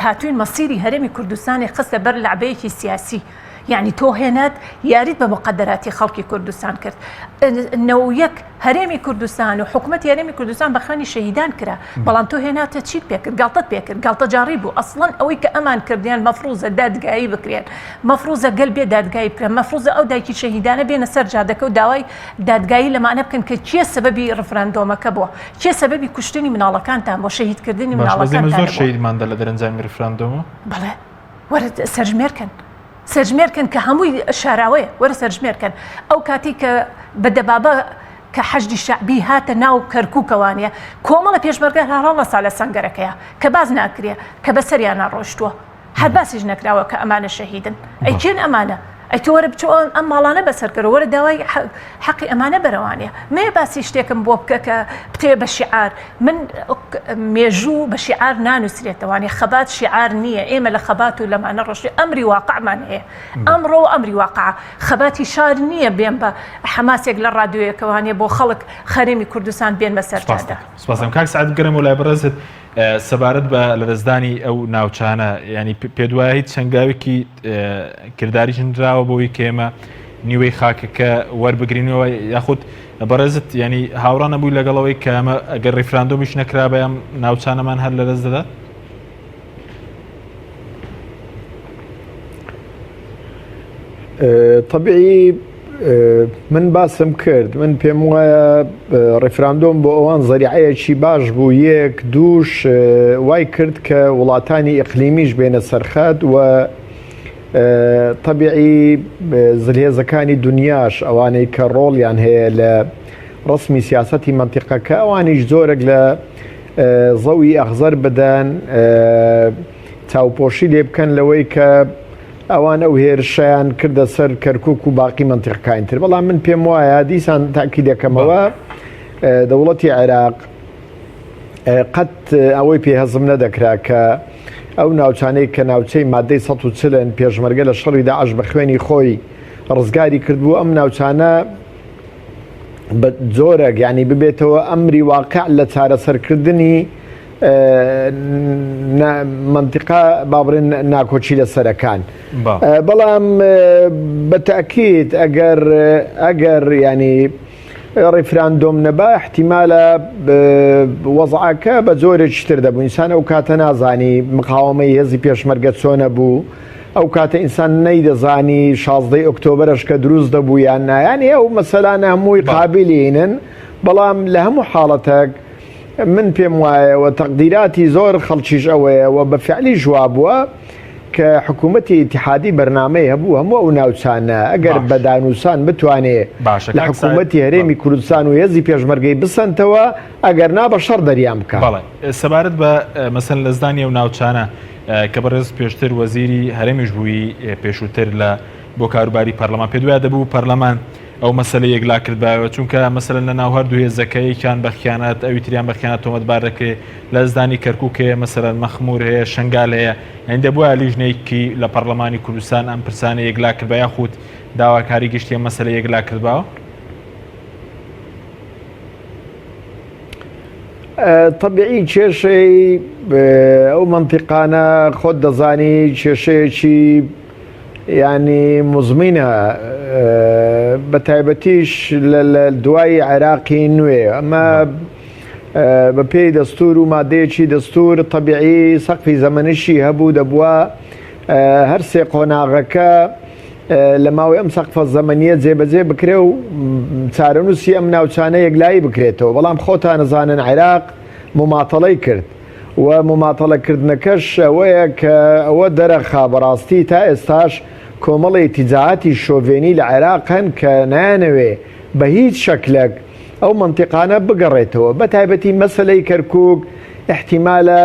هاتوین مەسیری هەرێمی کوردستانی خستە بەر لەعبەیەکی سیاسی یەعنی تۆ هێنات یاریت بە موقەدەراتی خەڵکی کوردستان کرد. 91 هەرێمی کوردستان و حکومەتی هەرێمی کوردستان بە خوێنی شەهیدان کرا، بەڵام تۆ هێناتە چیت پێ کرد؟ گاڵتەت پێ کرد، گاڵتەجاڕی بوو. ئەسڵەن ئەوەی کە ئەمان کردیان مەفروزە دادگایی بکرێن، مەفروزە گەل بێ دادگایی بکرێن، مەفروزە ئەو دایکی شەهیدانە بێنە سەر جادەکە و داوای دادگایی لەمانە بکەن کە کێ سەبەبی ڕفراندۆمەکە بووە، کێ سەبەبی کوشتنی مناڵەکانتان بووە، شەهیدکردنی
باشە بەس ئێمە
مناڵەکانتان
زۆر
بووە.
شەهیدمان دا لە دەرەنجامی ڕیفراندۆمە.
بەڵێ. وەرە سەرژمێر کەن سەرژمێر کەن کە هەمووی شاراوەیە وەرە سەرژمێر کەن ئەو کاتی کە بە دەبابە کە حەشدی شەعبی هاتە ناو کەرکووکەوانە کۆمەڵە پێشمەرگە هەڕەڵەسا لە سەنگەرەکەیە کە باز ناکرێ کە بەسەریانە ڕۆشتووە هەر باسیش نەکراوە کە ئەمانە شەهیدن ئەی کێن ئەمانە ئەی تۆ وەرە بچۆ ئەم ماڵانە بەسەر کەرەوە وەرە داوای حەقی ئەمانە بەرەوانە مەیە باسی شتێکم بۆ بکە کە بتەوێ بە شیعار من مێژوو بە شیعار نانووسرێتەوانێ خەبات شیعار نییە ئێمە لە خەبات و لەمانە ڕۆشتی ئەمری واقعمان هەیە ئەمڕۆ و ئەمری واقع خەباتی شار نییە بێن بە حەماسێک لە ڕادیۆیەکەوانێ بۆ خەڵک خەرێمی کوردستان بێن بە سەرجادە.
سپاس کاک سعد بگەرمەوە لای بەڕێزت سەبارەت بە لەدەستدانی ئەو ناوچانە ینی پێدوایە هیچ چەنگاوێکی کرداریش نراوە بۆی کە ئێمە نیوەی خاکەکە وەربگرینەوە یاخود بەڕێزت ینی هاوڕا نەبووی لەگەڵەوەی کە ئەمە ئەگەر ڕیفراندۆمیش نەکرابە ئەم ناوچانەمان هەر لەدەست دەدات؟
طبیعی من باسم کرد من پێم وایە ڕیفراندۆم بۆ ئەوان زەریعەیەکی باش بوو یەک دووش وای کرد کە وڵاتانی ئیقلیمیش بێنە سەرخەت و طبیعی زلهێزەکانی دنیاش ئەوانەی کە ڕۆڵیان هەیە لە ڕسمی سیاسەتی مەنتیقەکە ئەوانیش زۆرێک لە زەوی ئەخزەر بدەن چاوپۆشی لێ بکەن لەوەی کە ئەوان ئەو هێرشەیان کردە سەر کەرکوک و باقی مەنتیقەکانی تر بەڵام من پێم وایە دیسان تاکی دەکەمەوە دەوڵەتی عێراق قەت ئەوەی پێ هەزم نەدەکرا کە ئەو ناوچانەی کە ناوچەی مادەی 140 پێشمەرگە لە شەڕی داعش بە خوێنی خۆی ڕزگاری کردبوو ئەم ناوچانە بە جۆرەک یانی ببێتەوە ئەمری واقع لە چارەسەرکردنی مەنتیقە با بڵێن ناکۆکی لەسەرەکان بەڵام بە تاکیت ئەگەر ئەگەر ینی ڕیفراندۆم نەبا احتیمالە وەزعەکە بە جۆرێکی تر دەبوو ئینسان ئەو کاتە نازانی مقاومەی هێزی پێشمەرگە چۆنە بوو ئەو کاتە ئینسان نەیدەزانی شازدەی ئۆکتۆبەرش کە دروست دەبوو یان نا یانی ئەو مەسەلانە هەمووی قابیلینن بەڵام لە هەموو حاڵەتەک من پێم وایە و تەقدیراتی زۆر خەڵکیش ئەوەیە و بە فعلیش وابووە کە حکوومەتی ئیتیحادی بەرنامەی هەبوو هەموو ئەو ناوچانە ئەگەر
باش
بە دانوسان بتوانێ
باشە
لە
کاک سەعید
حکوومەتی هەرێمی
بەڵێ
کوردستان و هێزی پێشمەرگەی بسەنتەوە ئەگەر نا بە شەڕ دەریان بکا.
بەڵێ سەبارەت بە مەسەن لەزدانی ئەو ناوچانە کە بەڕێز پێشتر وەزیری هەرێمیش بووی پێشووتر لە بۆ کاروباری پەرلەمان پێت وایە دەبوو پەرلەمان ئەو مەسەلە یەکلا کردبایەوە چونکە مەسەلەن لە ناو هەردوو هێزەکە یەکیان بە خیانەت ئەوی تریان بە خیانەت تۆمەتبار دەکرێ لەزدانی کەرکوک هەیە مەسەلەن مەخمور هەیە شنگال هەیە یانی دەبوایە لیژنەیەکی لە پەرلەمانی کوردستان ئەم پرسانە یەکلا کردبا یاخود داواکاری گشتی ئەم مەسەلە یەکلا کردباوە؟
تەبیعی کێشەی ئەو مەنتیقانە خۆت دەزانی کێشەیەکی ینی مزمینە بە تایبەتیش لە دوای عێراقی نوێ ئەمە بە پێی دەستور و مادەیەکی دەستور تەبیعی سەقفی زەمەنیشی هەبوو دەبووە هەر سێ قۆناغەکە لە ماوەی ئەم سەقفە زەمەنییە جێبەجێ بکرێ و چارەنووسی ئەم ناوچانە یەکلایی بکرێتەوە، بەڵام خۆتان ئەزانن عێراق موماتەڵەی کرد و موماتەڵەکردنەکەش ئەوەیە کە ئەوە دەرەخا بەڕاستی تا ئێستاش کۆمەڵی ئیتیجاهاتی شۆڤێنی لە عێراق هەن کە نایانەوێ بە هیچ شەکلەک ئەو مەنتیقانە بگەڕێتەوە بە تایبەتی مەسەلەی کەرکووک ئیحتیمالە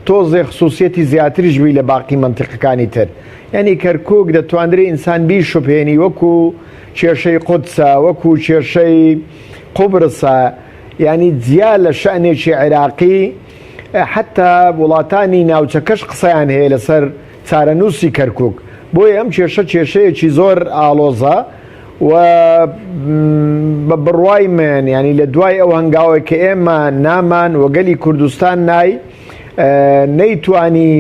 تۆزێ خسوسیەتی زیاتریش بی لە باقی مەنتیقەکانی تر یانی کەرکوک دەتواندرێ ئینسان بیشوبهێنی وەکو کێشەی قودسە وەکو کێشەی قوبرسە یانی جیا لە شەئنێکی عێراقی حەتا وڵاتانی ناوچەکەش قسەیان هەیە لەسەر چارەنووسی کەرکوک بۆیە ئەم کێشە کێشەیەکی زۆر ئاڵۆزە و بە بڕوای من ینی لە دوای ئەو هەنگاوەی کە ئێمە نامان و گەلی کوردستان نای نەیتوانی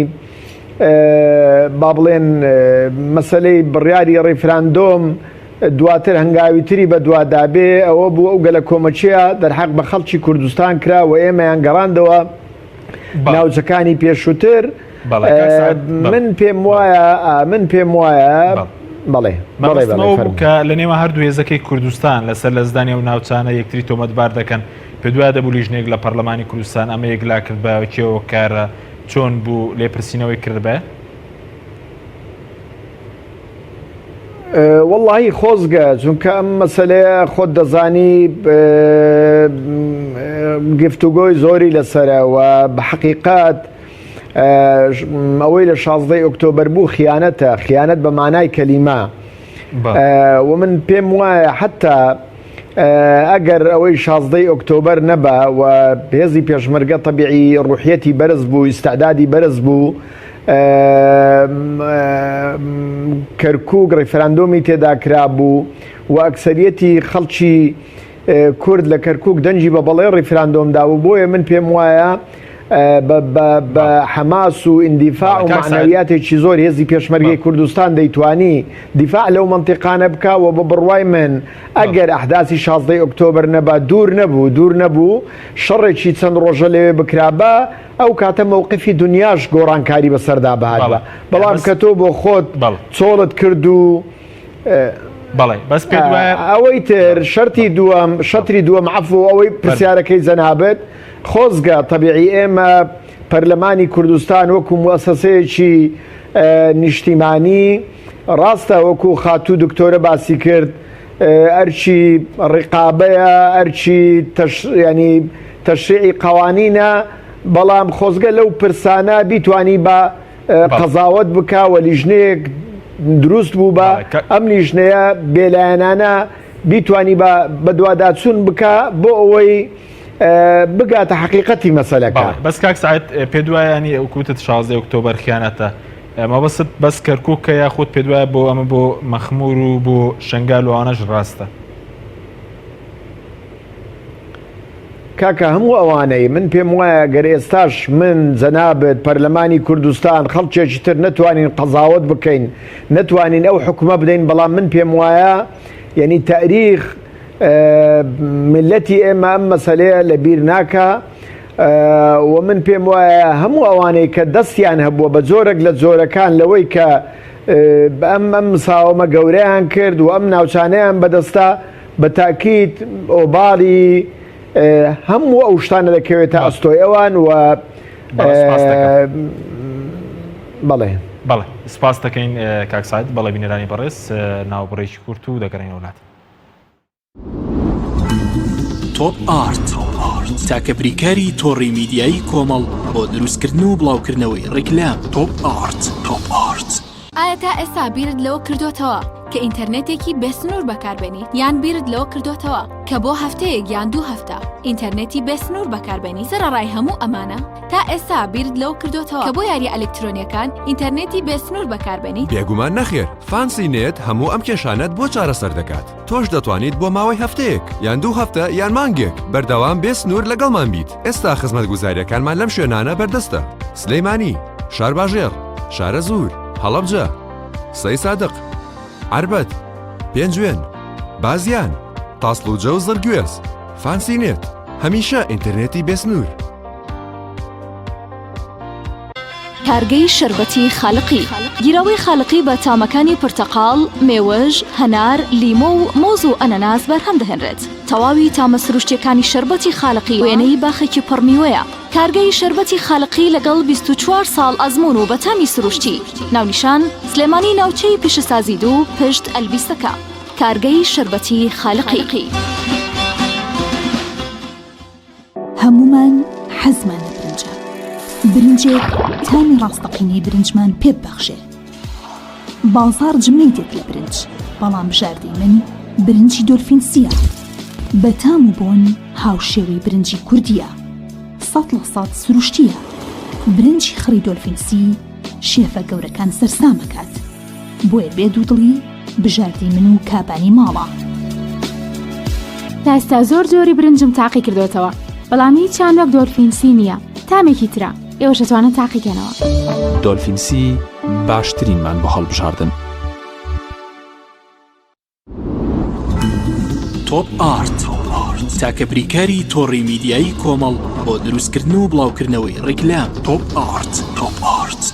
با بڵێن مەسلەی بڕیاری ڕیفراندۆم دواتر هەنگاوی تری بەدوادابێ ئەوە بوو ئەو گەلە کۆمەچیە دەرحەق بە خەڵکی کوردستان کرا و ئێمەیان گەڕاندەوە ناوچەکانی پێشووتر من پێم وایە من پێم وایە بەڵێ
کە لە نێوە هەردوو هێزەکەی کوردستان لەسەر لەزدانی و ناوچانە یەکتری تۆمەتبار دەکەن پێدوایە دەبوو لیژنەیەک لە پەرلەمانی کوردستان ئەمە یەکلا کردبایەوە کێ هۆکارە چۆن بوو لێپرسینەوەی کردبایە؟
وەڵڵاهی خۆزگە چونکە ئەم مەسەلەیە خۆت دەزانی گفتوگۆی زۆری لەسرە و بە حەقیقەت ئەوەی لە شازدەی ئۆکتۆبەر بوو خیانەتە خیانەت بە مانای کەلیمە و من پێم وایە حتا ئەگەر ئەوەی شازدەی ئۆکتۆبەر نەبا و هێزی پێشمەرگە تەبیعی ڕوحیەتی بەرز بوو ئیستعدادی بەرز بوو کەرکوک ڕیفراندۆمی تێدا کرابوو و ئەکسەریەتی خەڵکی کورد لە کەرکوک دەنگی بە بەڵێ ڕیفراندۆم دابوو بۆیە من پێم وایە بە حەماس و ئیندیفاع و مەعنەویاتێکی زۆر هێزی پێشمەرگەی کوردستان دەیتوانی دیفاع لەو مەنتیقانە بکا و بە بڕوای من ئەگەر ئەحداسی شازدەی ئۆکتۆبەر نەبا دوور نەبوو دوور نەبوو شەڕێکی چەند ڕۆژە لەوێ بکرابا ئەو کاتە مەوقفی دنیاش گۆڕانکاری بەسەردا بهاتبا بەڵام کە تۆ بۆ خۆت چۆڵت کرد و
بەڵێ بەس پێت وایە
ئەوەی تر شەرتی دووەم شەتری دووەم عەفو ئەوەی پرسیارەکەی جەنابت خۆزگە تەبیعی ئێمە پەرلەمانی کوردستان وەکو موئەسەسەیەکی نیشتیمانی ڕاستە وەکو خاتوو دکتۆرە باسی کرد ئەرکی ڕقابەیە ئەرکی ینی تەشریعی قوانینە بەڵام خۆزگە لەو پرسانە بیتوانی بە قەزاوەت بکا و لیژنەیەک دروست بوو بە ئەم لیژنەیە بێلایەنانە بیتوانی بە بەدواداچوون بکا بۆ ئەوەی بگاتە حەقیقەتی مەسەلەکە.
بەس کاک سەعید پێت وایە ینی ئەو کوتت 16 ئۆکتۆبەر خیانەتە مەبەست بەس کەرکووکە یاخود پێت وایە بۆ ئەمە بۆ مەخمور و بۆ شنگال و ئەوانەش ڕاستە؟
کاکە هەموو ئەوانەی من پێم وایە گەر ئێستاش من جەنابت پەرلەمانی کوردستان خەڵکێکی تر نەتوانین قەزاوەت بکەین نەتوانین ئەو حکومە بدەین بەڵام من پێم وایە یعنی تاریخ میللەتی ئێمە ئەم مەسەلەیە لە بیر ناکا و من پێم وایە هەموو ئەوانەی کە دەستیان هەبووە بە جۆرێک لە جۆرەکان لەوەی کە ئەم ئەم مساوەمە گەورەیان کرد و ئەم ناوچانەیان بەدەستا بە تاکیت ئۆباڵی هەموو ئەو شتانە دەکەوێتە ئەستۆی ئەوان و بەڵێ.
بەڵێ سپاس دەکەین کاک سعید بەڵێ بینەرانی بەڕێز ناوبڕێکی کورت و دەگەڕێنەوە لات.
تۆپ ئارت تاکە بریکاری تۆڕی میدیایی کۆمەڵ بۆ دروستکردن و بڵاوکردنەوەی ڕیکلام تۆپ ئارت تۆپ ئارت.
ئایا تا ئێستا بیرت لەوە کردۆتەوە کە ئینتەرنێتێکی بێسنوور بەکاربێنیت یان بیرت لەوە کردۆتەوە کە بۆ هەفتەیەک یان دوو هەفتە ئینتەرنێتی بێسنوور بەکاربێنیت سەرەڕای هەموو ئەمانە تا ئێستا بیرت لەوە کردۆتەوە کە بۆ یاریە ئەلکترۆنیەکان ئینتەرنێتی بێسنوور بەکاربێنیت؟
بێگومان نەخێر، فانسی نێت هەموو ئەم کێشانەت بۆ چارەسەر دەکات. تۆش دەتوانیت بۆ ماوەی هەفتەیەک یان دوو هەفتە یان مانگێک بەردەوام بێ سنوور لەگەڵمان بیت. ئێستا خزمەتگوزارییەکانمان لەم شوێنانە بەردەستە، سلێمانی، شارباژێڕ، شارەزوور، هەڵەبجە، سەیسادق، عەربەت، پێنجوێن، بازیان، تاسڵوجە و زڕگوێز. فانسی نێت، هەمیشە ئینتەرنێتی بێ سنوور.
کارگەی شەربەتی خالقی. گیراوەی خالقی بە تامەکانی پرتەقاڵ، مێوژ، هەنار، لیمۆ و مۆز و ئەنەناس بەرهەم دەهێنرێت. تەواوی تامە سروشتیەکانی شەربەتی خالقی وێنەی باخێکی پڕ میوەیە. کارگەی شەربەتی خالقی لەگەڵ 24 ساڵ ئەزموون و بە تامی سروشتی. ناونیشان، سلێمانی ناوچەی پیشەسازی دوو پشت ئەلبیسەکە. کارگەی شەربەتی خالقی.
هەموومان حەزمان لە برنجە، برنجێک تامی ڕاستەقینەی برنجمان پێ ببەخشێ. بازاڕ جمەی دێت لە برنج، بەڵام بژاردەی من برنجی دۆلفین سییە. بە تام و بۆن هاوشێوەی برنجی کوردییە. 100% سروشتییە. برنجی خڕی دۆلفین سی شێفە گەورەکان سەرسام ئەکات. بۆیە بێ دوودڵی بژاردەی من و کابانی ماڵە.
تا ئێستا زۆر جۆری برنجم تاقی کردۆتەوە بەڵام هیچیان وەک دۆلفین سی نییە تامێکی ترە ئێوەش ئەتوانن تاقیکەنەوە.
دۆلفین سی باشترینمان بۆ هەڵبژاردن. تۆپ ئارت تاکە بریکاری تۆڕی میدیایی کۆمەڵ بۆ دروستکردن و بڵاوکردنەوەی ڕیکلام تۆپ ئارت تۆپ ئارت.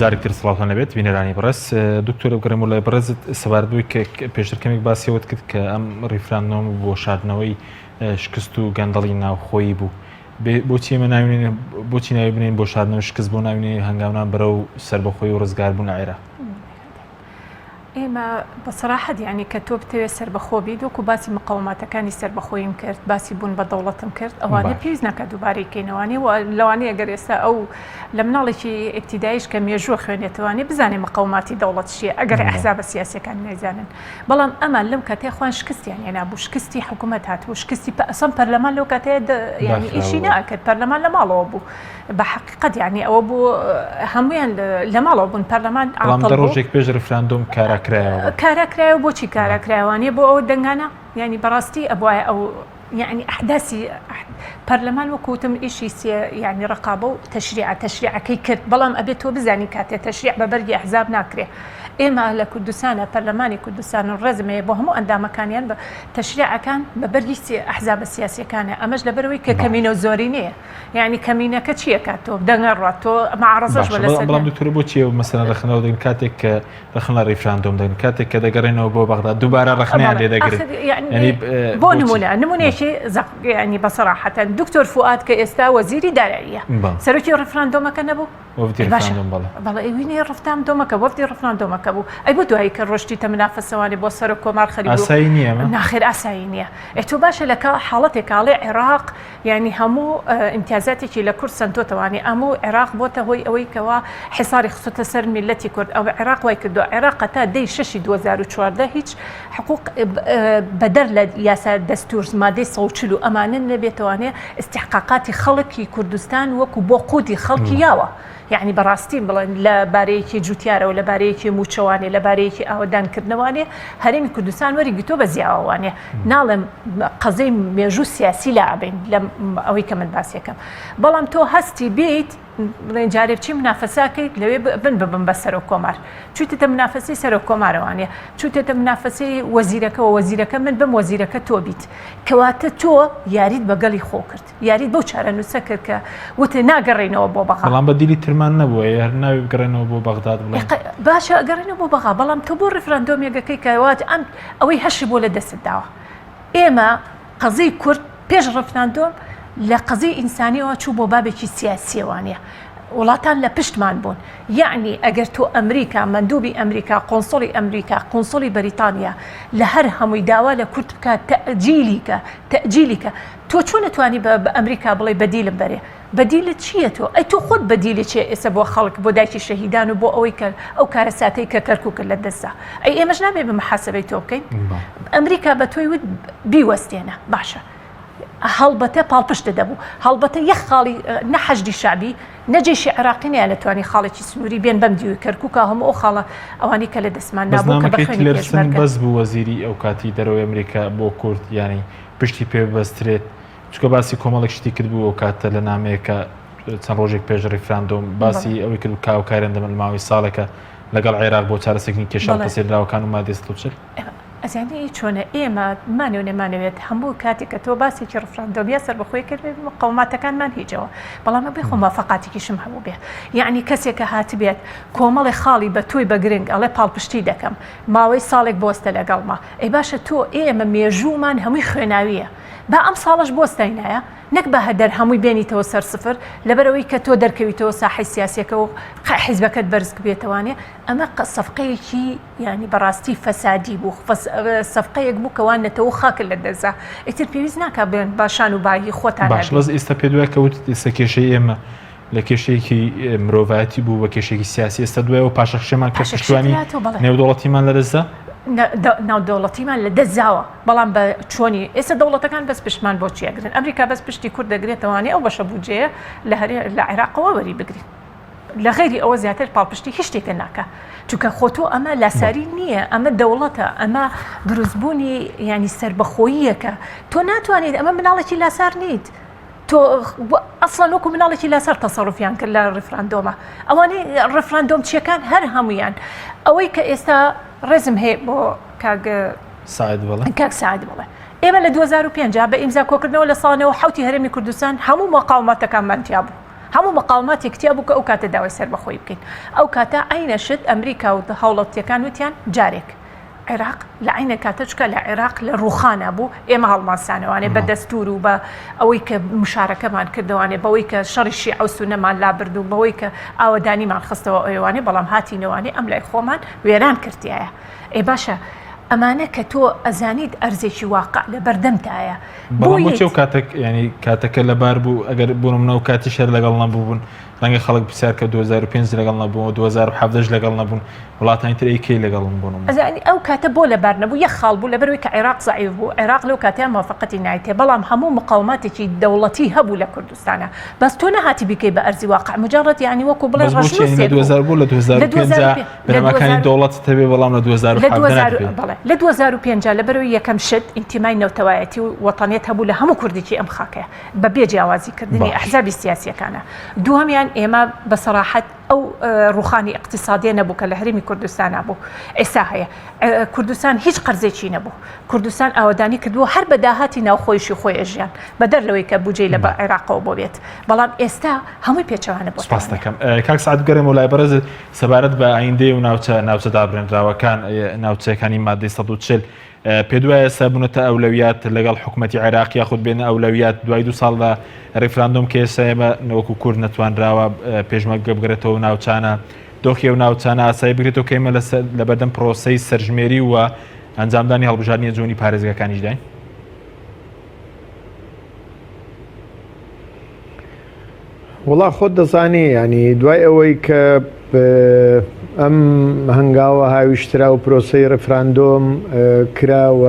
جارێکتر سڵاوتان لەبێت بینەرانی بەڕێز دکتۆر بگەڕێم و لای بەڕێزت سەبارەت بووی کە پێشتر کەمێک باسیەوەت کرد کە ئەم ڕیفراندۆم بۆ شاردنەوەی شکست و گەندەڵی ناوخۆیی بوو بۆچی ئێمە ناوینێن بۆچی ناوی بنێن بۆ شاردنەوەی شکست بۆ ناوینێ هەنگاونان بەرەو سەربەخۆی و ڕزگاربوون لە عێراق
ئێمە بە سەراحەت یانی کە تۆ بتەوێت سەربەخۆ بیت وەکو باسی مقاوماتەکانی سەربەخۆییم کرد باسی بوون بە دەوڵەتم کرد ئەوانە پێویست ناکات دووبارەی کەینەوانی و لەوانەیە گەر ئێستا ئەو لە مناڵێکی ئیبتیدایش کە مێژووە خوێنێتوانێ بزانێ مقاوماتی دەوڵەت چییە ئەگەر ئەحزابە سیاسیەکان نەیزانن بەڵام ئەمان لەم کاتەی خۆیان شکستیان هێنابوو شکستی حکوومەت هاتبوو شکستی ئەسڵەن پەرلەمان لەو کاتەیە یانی ئیشی ناکرد پەرلەمان لە ماڵەوە بوو بە حەقیقەت یانی ئەوە بوو هەمویان لە ماڵەوە بوون پەرلەمان
بەڵام دە ڕۆژێک پێش ڕیفراندۆم کارا کرایەوە
کارا کرایەوە بۆچی کارا کرایەوانیە بۆ ئەو دەنگانە یانی بەڕاستی ئەبوایە ئەو یعنی ئەحداسی پەرلەمان وەکو وتم ئیشی سێ یعنی ڕقابە و تەشریعە تەشریعەکەی کرد بەڵام ئەبێت تۆ بزانی کاتێ تەشریع بە بەرگی ئەحزاب ناکرێ ئێمە لە کوردستانە پەرلەمانی کوردستان و ڕێزم هەیە بۆ هەموو ئەندامەکانیان بە تەشریعەکان بە بەرگی ئەحزابە سیاسیەکانە ئەمەش لەبەرەوەی کە کەمینە و زۆرینەیە یعنی کەمینەکە چیەکات تۆ دەنگە ڕات تۆ معارەزەش
باشە بەڵام بەڵام دکتۆر بۆچی ئەو مەسەلەن ڕەخنە لەوە دەگرن کاتێک کە ڕەخنە لە ڕیفراندۆم دەگرن کاتێک کە دەگەڕێنەوە بۆ بەغدا دووبارە ڕەخنەیان لێ دەگرن یعنی
بۆ نمونە نمونەیەکی زەق یعنی بە سەراحەتەن دکتۆر فوئاد کە ئێستا وەزیری داراییە سەرۆکی ڕیفراندۆمەکە نەبوو
وەفدی ڕیفراندۆم بەڵێ
بەڵێ ئەوینی ڕفتام دۆمەکە وەفدی ڕفراندۆمەکە. هەرێمەکە بوو ئەی بۆ دوایی کە ڕۆشتیتە منافەسەوانی بۆ سەرۆک کۆمار خەریک بوو
ئاسایی نییە ئەمە؟
ناخێر ئاسایی نییە ئێ تۆ باشە لە کە حاڵەتێکا ئەڵێ عێراق یانی هەموو ئیمتیازاتێکی لە کورد سەندۆتەوانی ئەموو عێراق بۆتە هۆی ئەوەی کەوا حیساری خستۆتە سەر میللەتی کورد ئەوە عێراق وای کردووە عێراق هەتا دەی شەشی 2014 هیچ حقوق بەدەر لە یاسا دەستور مادەی 140 و ئەمانە نەبێتەوانێ ئیستیحقاقاتی خەڵکی کوردستان وەکو بۆ قوتی خەڵکی یاوە یەعنی بەڕاستی بڵێن لە بارەیەکی جوتیارەوە لە بارەیەکی موچەوانێ لە بارەیەکی ئاوەدانکردنەوانێ هەرێمی کوردستان وەری گرتووە بە زیاوەوانێ ناڵێم قەزەی مێژوو سیاسی لا ئەبەین لە ئەوەی کە من باسیەکەم بەڵام تۆ هەستی بیت بڵێن جارێ بچی منافەساکەیت لەوێ بن ببم بە سەرۆک کۆمار چوویتە منافەسی سەرۆک کۆمارەوانە چووتێتە منافەسی وەزیرەکەەوە وەزیرەکە من بم وەزیرەکە تۆ بیت کەواتە تۆ یاریت بەگەڵی خۆ کرد یاریت بەو چارەنووسە کرد کە وتت ناگەڕێینەوە بۆ بەغا.
بەڵام بەدیلی ترمان نەبووە هەر ناوی بگەڕێنەوە بۆ بەغداد بڵێن.
باشە ئەگەڕێنەوە بۆ بەغا بەڵام تۆ بۆ ڕیفراندۆمێک ئەکەی کە وا ئەم ئەوەی هەشی بۆ لە دەستت داوە. ئێمە قەزیی کورد پێش ڕیفراندۆم لە قەزیی ئینسانیەوە چوو بۆ بابێکی سیاسیەوانە. وڵاتان لە پشتمان بوون. یەعنی ئەگەر تۆ ئەمریکا، مەندوبی ئەمریکا، قۆنسوڵی ئەمریکا، قونسوڵی بەریتانیا لە هەر هەمووی داوا لە کورد بکات تەئجیلی کە، تەئجیلی کە. تۆ چۆن ئەتوانی بە ئەمریکا بڵێی بەدیلم بەرێ؟ بەدیلت چییە تۆ؟ ئەی تۆ خۆت بەدیلی چیە ئێستا بۆ خەڵک، بۆ دایکی شەهیدان و بۆ ئەوەی کە ئەو کارەساتەی کە کەرکوکت لە دەست دا؟ ئەی ئێمەش نابێ بە محاسەبەی تۆ بکەین؟ ئەمریکا بە تۆی وت بیوەستێنە. باشە هەڵبەتە پاڵپشتت دەبوو. هەڵبەتە یەک خاڵی نە حەشدی شەعبی، نە جەیشی عێراقی نەیانەتوانی خاڵێکی سنووری بێن بەم دیوی کەرکووکا هەموو ئەو خاڵە ئەوانەی کە لە دەستمان
بەس
نابوو کە بە
نامەکەی
خوێنی
تیلەرسن
پێشمەرگە.
بەس بوو وەزیری ئەوکاتی دەرەوەی ئەمریکا بۆ کورد یانی پشتی پێ ببەسترێت چونکە باسی کۆمەڵێک شتی کردبوو ئەو کاتە لە نامەیەکە چەند ڕۆژێک پێش ڕیفراندۆم باسی ئەوەی کرد کە هاوکاریان دەبن لە ماوەی ساڵێکە لەگەڵ عێراق بۆ چارەسەرکردنی کێشە هەڵپەسێردراوەکان و مادەی 140.
ئەزانی چۆنە ئێمە بمانەوێ نەمانەوێت هەموو کاتێک کە تۆ باسێکی ڕفراندۆم یا سەربەخۆی کرد مقاوماتەکانمان هیچەوە بەڵام ئەبێ خۆ موافقاتێکیشم هەبوو بێ یعنی کەسێک کە هاتبێت کۆمەڵی خاڵی بە تۆی بە گرنگ ئەڵێ پاڵپشتی دەکەم ماوەی ساڵێک بۆستە لەگەڵما ئەی باشە تۆ ئێمە مێژوومان هەمووی خوێناویە با ئەم ساڵەش بۆستاینایە نەک بە هەدەر هەمووی بێنیتەوە سەر سفر لەبەرئەوەی کە تۆ دەرکەویتەوە ساحەی سیاسیەکە و حیزبەکەت بەرز بێتەوانێ ئەمە سەفقەیەکی یانی بەڕاستی فەسادی بوو سەفقەیەک بوو کەوا نەتەوە خاکت لە دەستدا ئیتر پێویست ناکا بڵێن با شان و بایی خۆتان
باش بەس ئێستا پێت وایە کە وتت ئێستا کێشەی ئێمە لە کێشەیەکی مرۆڤایەتی بوو بە کێشێکی سیاسی ئێستا دوایەوە پاشەکشێمان کە پشتیوانی نێودەوڵەتیمان لەدەستدا؟
ناودەوڵەتیمان لە دەستداوە بەڵام بە چۆنی ئێستا دەوڵەتەکان بەس پشتمان بۆ چی ئەگرن ئەمریکا بەس پشتی کورد دەگرێتەوانێ ئەو بەشە بودجەیە لە هەرێ لە عێراقەوە وەری بگرین لە غەیری ئەوە زیاتر پاڵپشتی هیچ شتێکە ناکا چونکە خۆ تۆ ئەمە لاساری نییە ئەمە دەوڵەتە ئەمە دروستبوونی ینی سربەخۆییەکە تۆ ناتوانیت ئەمە مناڵێکی لاسار نیت تۆ ئەسڵەن وەکو مناڵێکی لاسار تەسەڕوفیان کرد لە ڕیفراندۆمە ئەوانەی ڕیفراندۆم چیەکان هەر هەمویان ئەوەی کە ئێستا ڕێزم هەیە بۆ کاک
سعید بڵێ
کاک سعید بڵێ ئێمە لە 2005 بە ئیمزا کۆکردنەوە لە ساڵەوە حوتی هەرێمی کوردستان هەموو مقاومەتەکانمان تیا بوو هەموو مقاوماتێک تیا بوو کە ئەو کاتە داوای سەربەخۆی بکەین ئەو کاتە عینە شت ئەمریکا و هاوڵەتیەکان وتیان جارێک عێراق لە عەینە کاتە چکە لە عێراق لە ڕووخانا بوو ئێمە هەڵمانسانەوانێ بە دەستور و بە ئەوەی کە مشارەکەمان کردوانێ بەوەی کە شەڕی شیعە و سونەمان لابرد و بەوەی کە ئاوەدانیمان خستەوە ئەوێوانێ بەڵام هاتینەوانێ ئەم لای خۆمان وێران کردیایە ئێ باشە ئەمانە کە تۆ ئەزانیت ئەرزێکی واقع لە بەردەمتایە
بەڵام بۆچی ئەو کاتێک ینی کاتەکە لەبار بوو ئەگەر بۆ نمونە ئەو کاتیش هەر لەگەڵ نەبوون ڕەنگە خەڵک پرسیار کە 2005 لەگەڵ نەبوون و 2017 لەگەڵ نەبوون وڵاتانی تر ئەی کەی لەگەڵن بۆ نمونە؟
ئەزانی ئەو کاتە بۆ لەبار نەبوو یەک خاڵ بوو لەبەرئەوەی کە عێراق زەعیف بوو عێراق لەو کاتەیا موافەقەتی نایتێ بەڵام هەموو مقاوماتێکی دەوڵەتی هەبوو لە کوردستانا بەس تۆ نەهاتی بیکەی بە ئەرزی واقع مجرد یانی وەکو بڵێ
بەس بۆچی یانی لە
ڕەشنووسێک بوو
2000 بۆ لە
لە
2005 بنەماکانی
2000
دەوڵەتت هەبێ بەڵام لە
لە
2017
2000
نەبێ؟
بەڵێ لە 2005 لەبەرئەوەی یەکەم شت ئینتیمای نەوتەوایەتی و وەتەنیەت هەبوو لە هەموو کوردێکی ئەم خاکەیە بە بێ جیاوازی کردنی
باش.
ئەحزابی سیاسیەکانە دووهەمیان ئێمە بە سەراحەت ئەو ڕوخانی ئیقتیسادیە نەبوو کە لە هەرێمی کوردستانا بوو ئێستا هەیە کوردستان هیچ قەرزێکی نەبوو کوردستان ئاوەدانی کردووە هەر بە داهاتی ناوخۆیشی خۆی ئەژیان بەدەر لەوەی کە بودجەی لە عێراقەوە بۆ بێت بەڵام ئێستا هەمووی پێچەوانە بۆ
سپاس دەکەم کاک سعد بگەڕێمەوە لای بەڕێزت سەبارەت بە ئایندەی و ناوچە ناوچە دابرێنراوەکان ناوچەکانی مادەی 140 پێت وایە ئێستا بوونەتە ئەولەویات لەگەڵ حکومەتی عێراق یاخود بێنە ئەولەویات دوای دوو ساڵ لە ڕیفراندۆم کە ئێستا ئێمە وەکو کورد نەتوانراوە پێشمەرگە بگرێتەوە ناوچانە؟ دۆخی ئەو ناوچانە ئاسایی بکرێتەوە کە ئێمە لەبەردەم پرۆسەی سەرژمێری و ئەنجامدانی هەڵبژاردنی ئەنجومەنی پارێزگاکانیشداین؟
وەڵا خۆت دەزانی ینی دوای ئەوەی کە ئەم هەنگاوە هاویشترا و پرۆسەی ڕفراندۆم کرا و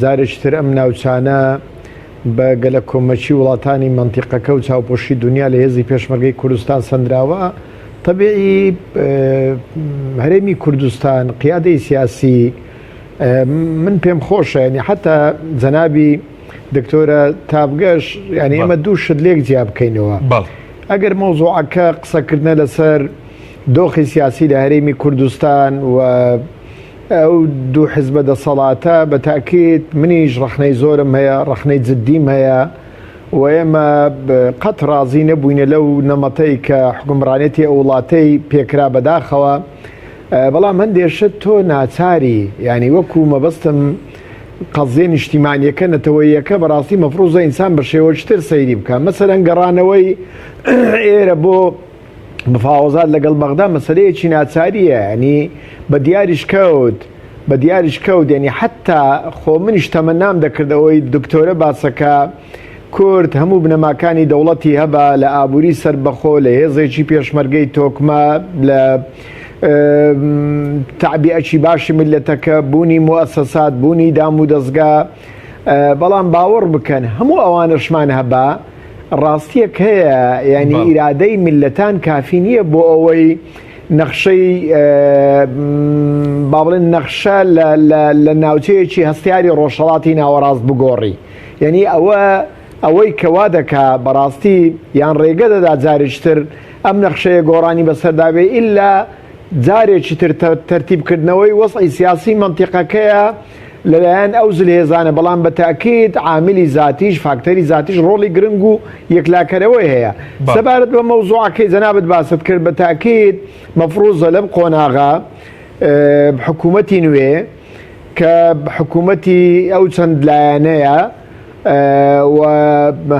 جارێکی تر ئەم ناوچانە بە گەلە کۆمەکی وڵاتانی مەنتیقەکە و چاوپۆشی دنیا لە هێزی پێشمەرگەی کوردستان سەندراوە تەبیعی هەرێمی کوردستان قیادەی سیاسی من پێم خۆشە ینی حتا جەنابی دکتۆرە تابگەش یعنی ئێمە دوو شت لێک جیا بکەینەوە ئەگەر مەوزوعەکە قسەکردنە لەسەر دۆخی سیاسی لە هەرێمی کوردستان و ئەو دوو حزبە دەسەڵاتە بە تاکیت منیش ڕەخنەی زۆرم هەیە ڕەخنەی جددیم هەیە و ئێمە قەت ڕازی نەبووینە لەو نەمەتەی کە حکومڕانێتی ئەو وڵاتەی پێکرا بەداخەوە بەڵام هەندێ شت تۆ ناچاری ینی وەکو مەبەستم قەزیە نیشتیمانیەکە نەتەوەیەکە بەڕاستی مەفروزە ئینسان بە شێوەکی تر سەیری بکە مەسەرەن گەڕانەوەی ئێرە بۆ مفاوەزات لەگەڵ بەغدا مەسلەیەکی ناچاریە ینی بە دیاریش کەوت بە دیاریش کەوت ینی حتا خۆ منیش تەمەنام دەکرد ئەوەی دکتۆرە باسەکە کورد هەموو بنەماکانی دەوڵەتی هەبا لە ئابووری سەربەخۆ لە هێزێکی پێشمەرگەی تۆکمە لە تەعبیئەکی باشی میللەتەکە، بوونی موئەسەسات، بوونی دام و دەزگا، بەڵام باوەڕ بکەن هەموو ئەوانەشمان هەبا، ڕاستیەک هەیە یانی ئیرادەی میللەتان کافی نییە بۆ ئەوەی نەخشەی با بڵێن نەخشە لە ناوچەیەکی هەستیاری ڕۆژهەڵاتی ناوەڕاست بگۆڕی یعنی ئەوە ئەوەی کە وا دەکا بەڕاستی یان ڕێگە دەدا جارێکی تر ئەم نەخشەیە گۆڕانی بەسەردا بێ ئیلا جارێکی تر تەرتیبکردنەوەی وەزعی سیاسی مەنتیقەکەیە لەلایەن ئەو زلهێزانە بەڵام بە تاکید عاملی زاتیش فاکتەری زاتیش ڕۆڵی گرنگ و یەکلاکەرەوەی هەیە سەبارەت بە مەوزوعەکەی جەنابت باست کرد بە تاکید مەفروزە لەم قۆناغە حکوومەتی نوێ کە حکوومەتی ئەو چەند لایەنەیە و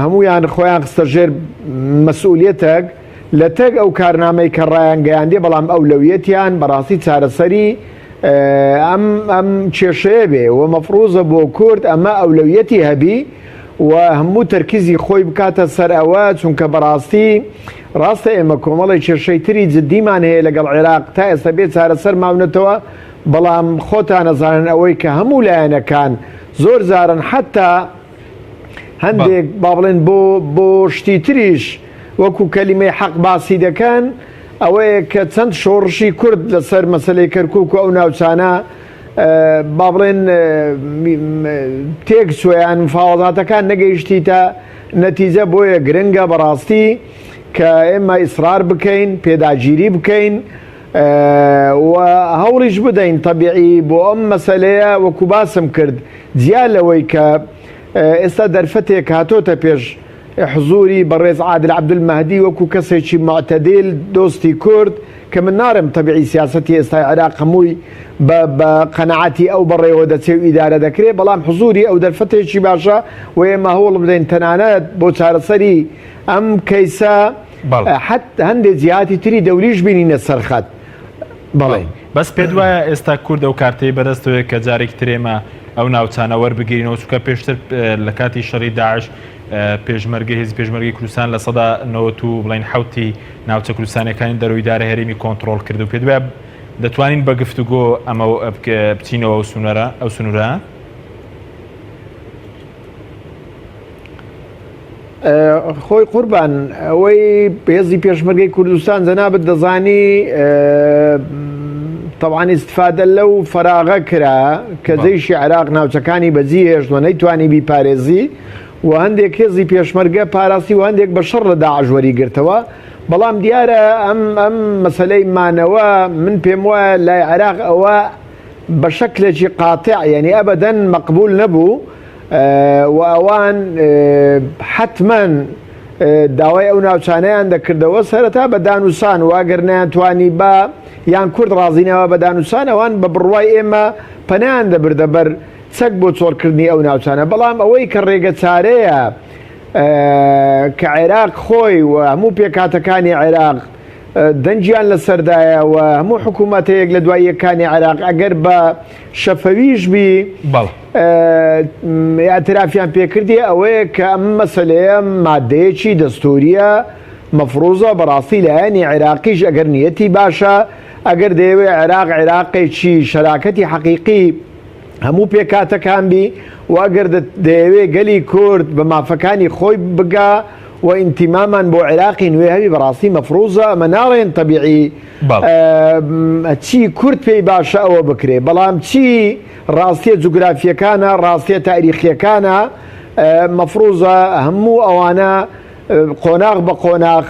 هەموویان خۆیان خستە ژێر مەسئولیەتەک لە تەک ئەو کارنامەی کە ڕایانگەیاندێ بەڵام ئەولەویەتیان بەڕاستی چارەسەری ئەم ئەم کێشەیە بێ و مەفروزە بۆ کورد ئەمە ئەولەویەتی هەبی و هەموو تەرکیزی خۆی بکاتە سەر ئەوە چونکە بەڕاستی ڕاستە ئێمە کۆمەڵی کێشەی تری جددیمان هەیە لەگەڵ عێراق تا ئێستا بێ چارەسەر ماونەتەوە بەڵام خۆتان ئەزانن ئەوەی کە هەموو لایەنەکان زۆر جارن حتا هەندێک با بڵێن بۆ بۆ شتی تریش وەکو کەلیمەی حەق باسی دەکەن ئەوەیە کە چەند شۆڕشی کورد لەسەر مەسلەی کەرکک و ئەو ناوچانە با بڵێن تێک چۆیان مفاوەزاتەکان نەگەیشتیتە نەتیجە بۆیە گرنگە بەڕاستی کە ئێمە ئیسرار بکەین پێداگیری بکەین و هەوڵیش بدەین تەبیعی بۆ ئەم مەسەلەیە وەکو باسم کرد جیا لەوەی کە ئێستا دەرفەتێک هاتۆتە پێش حزوری بەڕێز عادل عەبدولمەهدی وەکو کەسێکی معتدل دۆستی کورد کە من نارم تەبیعی سیاسەتی ئێستای عێراق هەمووی بە بە قەناعەتی ئەو بەڕێوە دەچێ و ئیدارە دەکرێ بەڵام حزوری ئەو دەرفەتێکی باشە و ئێمە هەوڵ بدەین تەنانەت بۆ چارەسەری ئەم کەیسە حەت هەندێ جیهاتی تری دەوریش بینینە سەر خەت. بەڵێ.
بەس پێت وایە ئێستا کورد ئەو کارتەی بەدەستەوەیە کە جارێکی تر ئێمە ئەو ناوچانە وەربگرینەوە چونکە پێشتر لە کاتی شەڕی داعش پێشمەرگە هێزی پێشمەرگەی کوردستان لە سەدا نەوەت و بڵێن حوتی ناوچە کوردستانەکانی دەروی دارە هەرێمی کۆنتڕۆڵ کرد و پێت وایە دەتوانین بە گفتوگۆ ئەمە بچینەوە ئەو سنوورە ئەو سنوورە؟
خۆی قوربان ئەوەی هێزی پێشمەرگەی کوردستان جەنابت دەزانی تەوان ئیسفادە لەو فەراغە کرا کە جەیشی عێراق ناوچەکانی بەجی هێشت و نەیتوانی بیپارێزی و هەندێک هێزی پێشمەرگە پاراستی و هەندێک بە شەڕ لە داعش وەری گرتەوە بەڵام دیارە ئەم ئەم مەسلەی مانەوە من پێم وایە لای عێراق ئەوە بە شەکلێکی قاتع یعنی ئەبەدەن مەقبول نەبوو و ئەوان حەتمەن داوای ئەو ناوچانەیان دەکردەوە سەرەتا بە دانوسان و ئەگەر نەیانتوانی بە یان کورد ڕازینەوە بە دانوسان ئەوان بە بڕوای ئێمە پەنایان دەبردە بەر چەک بۆ چۆڵکردنی ئەو ناوچانە بەڵام ئەوەی کە ڕێگە چارەیە کە عێراق خۆی و هەموو پێکهاتەکانی عێراق. دەنگیان لەسەردایە و هەموو حکوومەتە یەک لە دوای یەکانی عێراق ئەگەر بە شەفەویش بی ئیعترافیان پێکردی ئەوەیە کە ئەم مەسەلەیە مادەیەکی دەستوریە مەفروزە بەڕاستی لایەنی عێراقیش ئەگەر نیەتی باشە ئەگەر دەیەوێ عێراق عێراقێکی شەراکەتی حەقیقی هەموو پێکهاتەکان بی و ئەگەر دەیەوێ گەلی کورد بە مافەکانی خۆی بگا و ئینتیمامان بۆ عێراقی نوێ هەبی بەڕاستی مەفروزە ئەمە ناڵێن تەبیعی چی کورد پێی باشە ئەوە بکرێ بەڵام چی ڕاستیە جوگرافیەکانە ڕاستیە تاریخیەکانە مەفروزە هەموو ئەوانە قۆناغ بە قۆناغ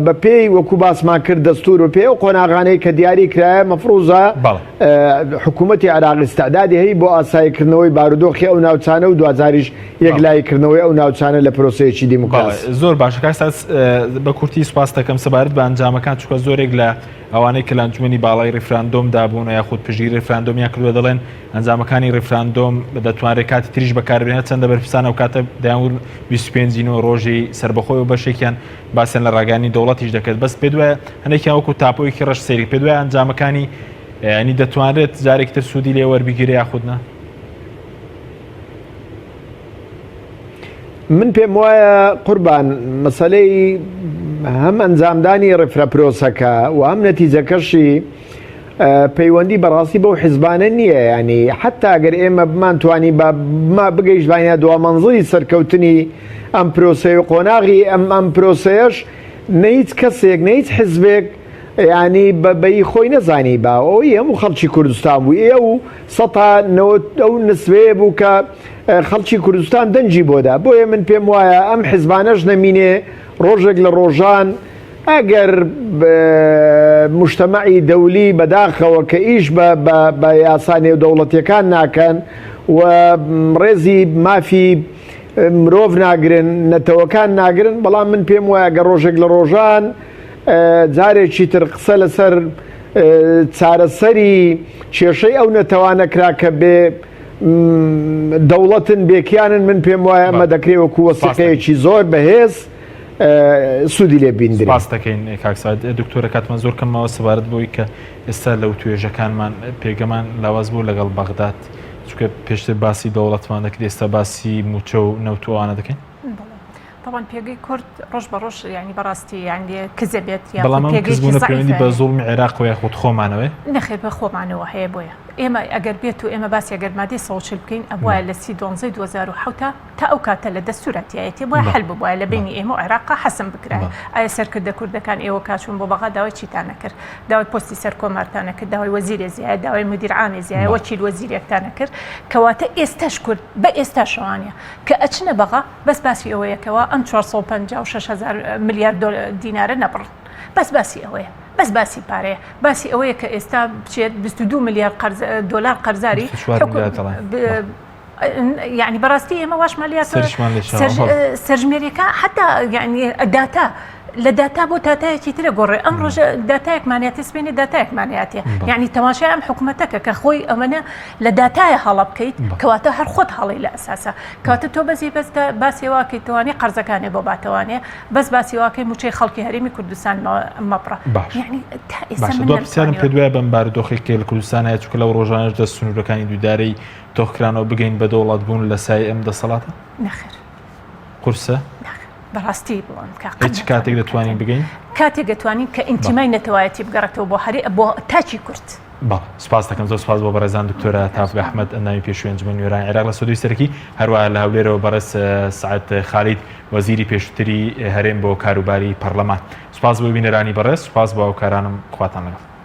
بە پێی وەکو باسمان کرد دەستور و پێی ئەو قۆناغانەی کە دیاری کرایە مەفروزە حکوومەتی عێراق ئیستعدادی هەیە بۆ ئاساییکردنەوەی بارودۆخی ئەو ناوچانە و دواجاریش یەکلاییکردنەوەی ئەو ناوچانە لە پرۆسەیەکی دیموکراسی.
زۆر باشە کاک ساز بە کورتی سوپاست دەکەم سەبارەت بە ئەنجامەکان چونکە زۆرێک لە ئەوانەی کە لە ئەنجومەنی باڵای ڕیفراندۆمدا بوون یاخود پشتگیری ڕیفراندۆمیان کردووە دەڵێن ئەنجامەکانی ڕیفراندۆم دەتوانرێت کاتی تریش بەکاربێن هەرچەندە بەرپرسان ئەو کاتە دەیانوت 25 نۆ ڕۆژی سەربەخۆی و بەشێکیان باسیان لە ڕاگەیاندنی دەوڵەتیش دەکرد بەس پێت وایە هەندێکیان وەکو تاپۆیەکی ڕەش سەیری پێت وایە ئەنجامەکانی ینی دەتوانرێت جارێکی تر سوودی لێ وەربگیرێ یاخود نا؟
من پێم وایە قوربان مەسەلەی هەم ئەنجامدانی ڕفرە پرۆسەکە و هەم نەتیجەکەشی پەیوەندی بەڕاستی بەو حزبانە نییە ینی حتا ئەگەر ئێمە بمانتوانی بە ما بگەیشتبانە دوا مەنزڵی سەرکەوتنی ئەم پرۆسەی و قۆناغی ئەم ئەم پرۆسەیەش نە هیچ کەسێک نە هیچ حزبێک ینی بە بەی خۆی نەزانی با ئەوی هەموو خەڵکی کوردستان بوو ئێ و سەتا نەوەت ئەو نسبەیە بوو کە خەڵکی کوردستان دەنگی بۆدا بۆیە من پێم وایە ئەم حزبانەش نەمینێ ڕۆژێک لە ڕۆژان ئەگەر مجتەمەعی دەولی بەداخەوە کە ئیش بە یاسا نێودەوڵەتیەکان ناکەن و ڕێزی مافی مرۆڤ ناگرن نەتەوەکان ناگرن بەڵام من پێم وایە گەر ڕۆژێک لە ڕۆژان جارێکی تر قسە لەسەر چارەسەری کێشەی ئەو نەتەوانە کرا کە بێ دەوڵەتن بێکیانن من پێم وایە ئەمە دەکرێ وەکو وەسیقەیەکی زۆر بەهێز سوودی لێ بیندرێ.
سپاست دەکەین کاک سعید. دکتۆرە کاتمان زۆر کەم ماوە سەبارەت بەوەی کە ئێستا لە وتوێژەکانمان پێگەمان لاواز بوو لەگەڵ بەغداد چونکە پێشتر باسی دەوڵەتمان دەکرد ئێستا باسی مووچە و نەوت و ئەوانە دەکەین.
تەبعەن پێگەی کورد ڕۆژ بە ڕۆژ یانی بەڕاستی یانی کزە بێت
یاخود بەڵام ئەم
پێگەیەکی
کزبوونە پەیوەندی
زەعیفە
بە زوڵمی عێراقەوە یاخود خۆمانەوەیە؟
نەخێر بە خۆمانەوە هەیە بۆیە ئێمە ئەگەر بێت و ئێمە باسی ئەگەر مادەی 140 بکەین ئەبوایە لە سی دوانزەی 2007 تا ئەو کاتە لە دەستورا تیایەتی بۆیە حل ببوایە لە بینی ئێمە و عێراقا حەسم بکرایە ئایا سەرکردە کوردەکان ئێوە کاچوون بۆ بەغا داوای چیتان نەکرد داوای پۆستی سەرکۆمارتان نەکرد داوای وەزیرێ زیایە داوای مدیر عامێ زیایە وەکیل وەزیرێکتان نەکرد کەواتە ئێستاش کورد بە ئێستاشەوانە کە ئەچنە بەغا بەس باسی ئەوەیە کەوا ئەم 456 هەزار ملیار دینارە نەبڕن بەس باسی ئەوەیە بەس باسی پارەیە باسی ئەوەیە کە ئێستا بچێت 22 ملیار قەرز دۆلار قەرزاری یعنی بەڕاستی ئێمە واشمان لێ سەرژمێریەکە حتا یعنی داتا لە داتا بۆ داتایەکی ترە گۆڕێ ئەم ڕۆژە داتایەکمانیاتێ سپێنێ داتایەکمانیاتێ یعنی تەماشای ئەم حکوومەتەکە کە خۆی ئەمەە لە داتایە هەڵە بکەیت کەواتە هەر خۆت هەڵی لە ئەساسە کەواتە تۆ بەزی بەس باسی واکەی توانی قەرزەکانێ بۆ باتەوانێ بەس باسی واکەی موچەی خەڵکی هەرێمی کوردستان مەبڕە
باش دو پرسیارم پێ دوای بەم بارودۆخی کە لە کوردستان هەیە چونکە لەو ڕۆژانەش دەست سنوورەکانی دوودارەی تۆخکرانەوە بگەین بە دەوڵەت بوون لە سای ئەم دەسەڵاتە؟
نەخێر.
قورسە؟
نەخێر. بەڕاستی بڵێم کە
قەت هیچ کاتێک دەتوانین بگەین؟
کاتێک دەتوانین کە ئینتیمای نەتەوایەتی بگەڕێتەوە بۆ هەرێ بۆ تاکی کورد.
بەڵێ سوپاس دەکەم زۆر سوپاس بۆ بەڕێزان دکتۆرە تافگە ئەحمەد ئەندامی پێشووی ئەنجومەنی نوێنەرانی عێراق لە سۆدۆی سەرەکی هەروەها لە هەولێرەوە بەڕێز سەعد خالید وەزیری پێشووتری هەرێم بۆ کاروباری پەڕلەمان سوپاس بۆ بینەرانی بەڕێز سوپاس بۆ هاوکارانم خواتان لەگەڵ.